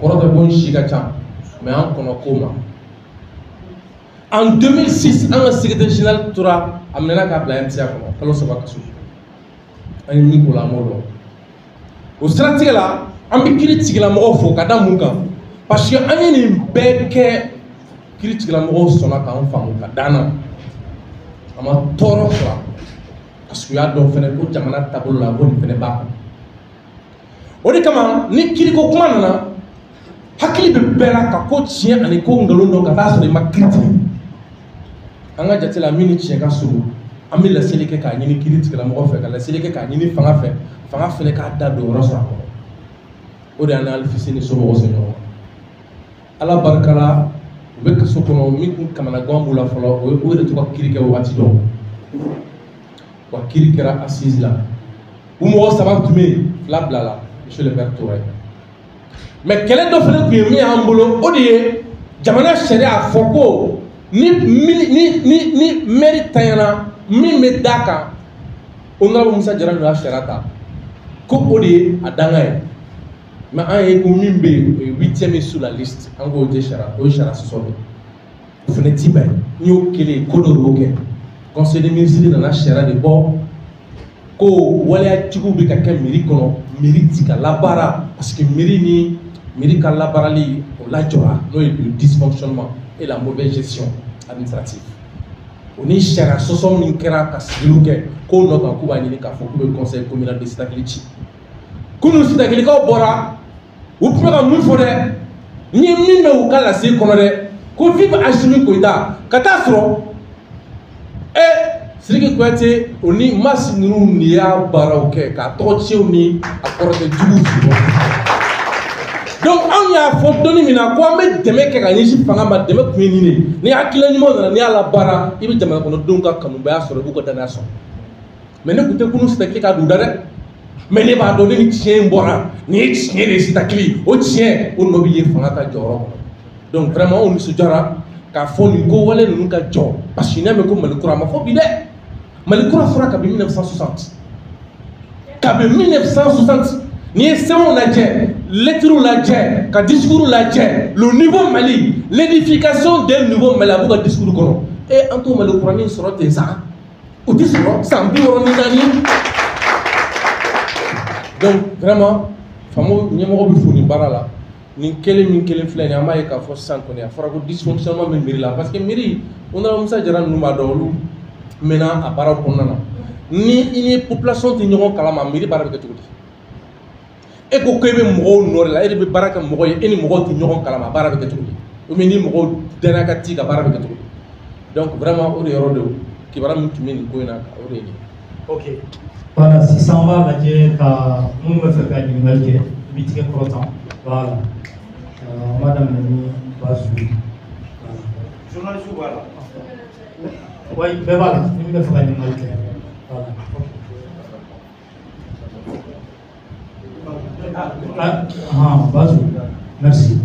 O kɔrɔ tɛ ko n si ka ca, mais an kɔnɔ ko ma. En 2006, an ka secrétaire général tora a minɛna k'a bila MCA kɔnɔ kalo 3 kaso. An ye min k'o la, an b'o dɔn. O siratigɛ la, an bɛ kiiri tigilamɔgɔw fo ka da mun kan? Parce que an ye nin bɛɛ kɛ, kiiri tigilamɔgɔw sɔnna k'an faamu ka d'an na. A ma tɔɔrɔ sɔrɔ parce que u y'a dɔn fɛnɛ ko jamana taabolo la ko nin fɛnɛ b'a kɔnɔ. O de kama ni kiiriko kuma nana, hakili bɛ bɛɛ la ka ko tiɲɛ ani ko nkalon dɔn ka taa sɔrɔ i ma kiiri tigɛ. An ka jate la, min ni tiɲɛ ka surun, an bɛ laseli kɛ k'a ɲini kiiri tigilamɔgɔ fɛ, ka laseli kɛ k'a ɲini fanga fɛ, fanga fɛnɛ k'a da don yɔrɔ sɔrɔ a kɔnɔ. O de y'an n'Alifisi ni somɔgɔw se ɲɔgɔn ma. Ala barika la, u bɛ kaso kɔnɔ, min kun kamanagan b'u la fɔlɔ, o ye u yɛrɛ t'u ka kiiri kɛ wagati dɔn. Wa kiiri kɛra assise la. U mɔgɔ 3 tun bɛ yen, 2 bilala, monsieur le maire tora yen. Mais kɛlɛ dɔ fɛnɛ tun ye min y'an bolo, o de ye jamana sariya a fɔ ko ni maire tanyana, min bɛ d'a kan, honorable Musa Jara y'a sariya ta ko o de ye a danga ye. Mais an ye ko min bɛ yen, o ye 8e sur la liste, an k'o tɛ sariya, o ye sariya sɔsɔ de ye. O fɛnɛ ti bɛn, n'i y'o kelen ko dɔ de b'o kɛ. Conseil des ministres nana sariya de bɔ ko waleyajuguw bɛ ka kɛ mairie kɔnɔ, mairie ti ka labaara parce que mairie ni mairie ka labaarali o lajɔra, n'o ye le dysfonctionnement et la mauvaise gestion administrative. O ni sariya sɔsɔ min kɛra ka sigiliw kɛ k'o nɔ kan, k'u b'a ɲini k'a fɔ k'u bɛ conseil communal de Sitakili ci. Kunun Sitakilikaw bɔra, u tun bɛ ka mun fɔ dɛ? N ye min mɛn u ka lase kɔnɔ dɛ, ko vive Assimi Goïta, ka taa sɔrɔ Sidiki Kuyate o ni Masi ninnu de y'a baaraw kɛ k'a tɔgɔ tiɲɛw ni a kɔrɔkɛ juguw sɔrɔ. Donc anw y'a fɔ donni min na ko an bɛ dɛmɛ kɛ ka ɲɛsin fanga ma, dɛmɛ kun ye nin de ye. Ni hakilina ɲuman nana, n'i y'a labaara, i bɛ jamana kɔnɔdenw ka kanubaya sɔrɔ, i b'u ka danaya sɔrɔ. Mais ne tun tɛ kunun Sitakili k'a don da dɛ. Mais ne b'a dɔn ne ni tiɲɛ in bɔra, nin ye tiɲɛ de ye Sitakili, o tiɲɛ o nɔ bɛ ye fanga ka jɔyɔrɔ kɔnɔ. Donc vraiment anw nisɔndiyara k'a fɔ nin ko wale ninnu ka jɔ, parce que n'i y'a mɛn ko Mali kura, a ma fɔ bi dɛ. Mali kura fɔra kabi 1960. Kabi 1960, n'i ye sɛbɛnw lajɛ, lettres lajɛ, ka discours lajɛ, le nouveau Mali, l'édification d'un nouveau Mali, a b'u ka discours kɔnɔ. E an t'o Mali kuranin sɔrɔ ten sa, o tɛ sɔrɔ san 64. Donc vraiment, faamaw ɲɛmɔgɔ bɛ fo nin baara la. Nin kelen min kelen filɛ nin ye, an b'a ye k'a fɔ sisan kɔni a fɔra ko dysfonctionnement bɛ mairie la, parce que mairie, honorable Musa Jara ninnu b'a dɔn, olu mɛnna a baaraw kɔnɔna na. Ni i ni population tɛ ɲɔgɔn kalama, mairie baara bɛ kɛ cogo di? E ko k'e bɛ mɔgɔw nɔ de la, e de bɛ baara kɛ mɔgɔ ye, e ni mɔgɔw tɛ ɲɔgɔn kalama, baara bɛ kɛ cogo di? Ou bien ni mɔgɔw danaya ka t'i kan, baara bɛ kɛ cogo di? Donc vraiment o de yɔrɔ de kibaruya min tun bɛ nin ko in na, o de ye nin ye. Ok. Voilà, sisan an b'a lajɛ ka minnu bɛ fɛ ka ɲininkali kɛ, i b'i tigɛ kɔrɔtan. Voilà. An b'a daminɛ ni Basu ye. Journaliste b'a la. Oui, bɛɛ b'a la, ni min bɛ fɛ ka ɲininkali kɛ. Voilà. Ah, Basu, merci.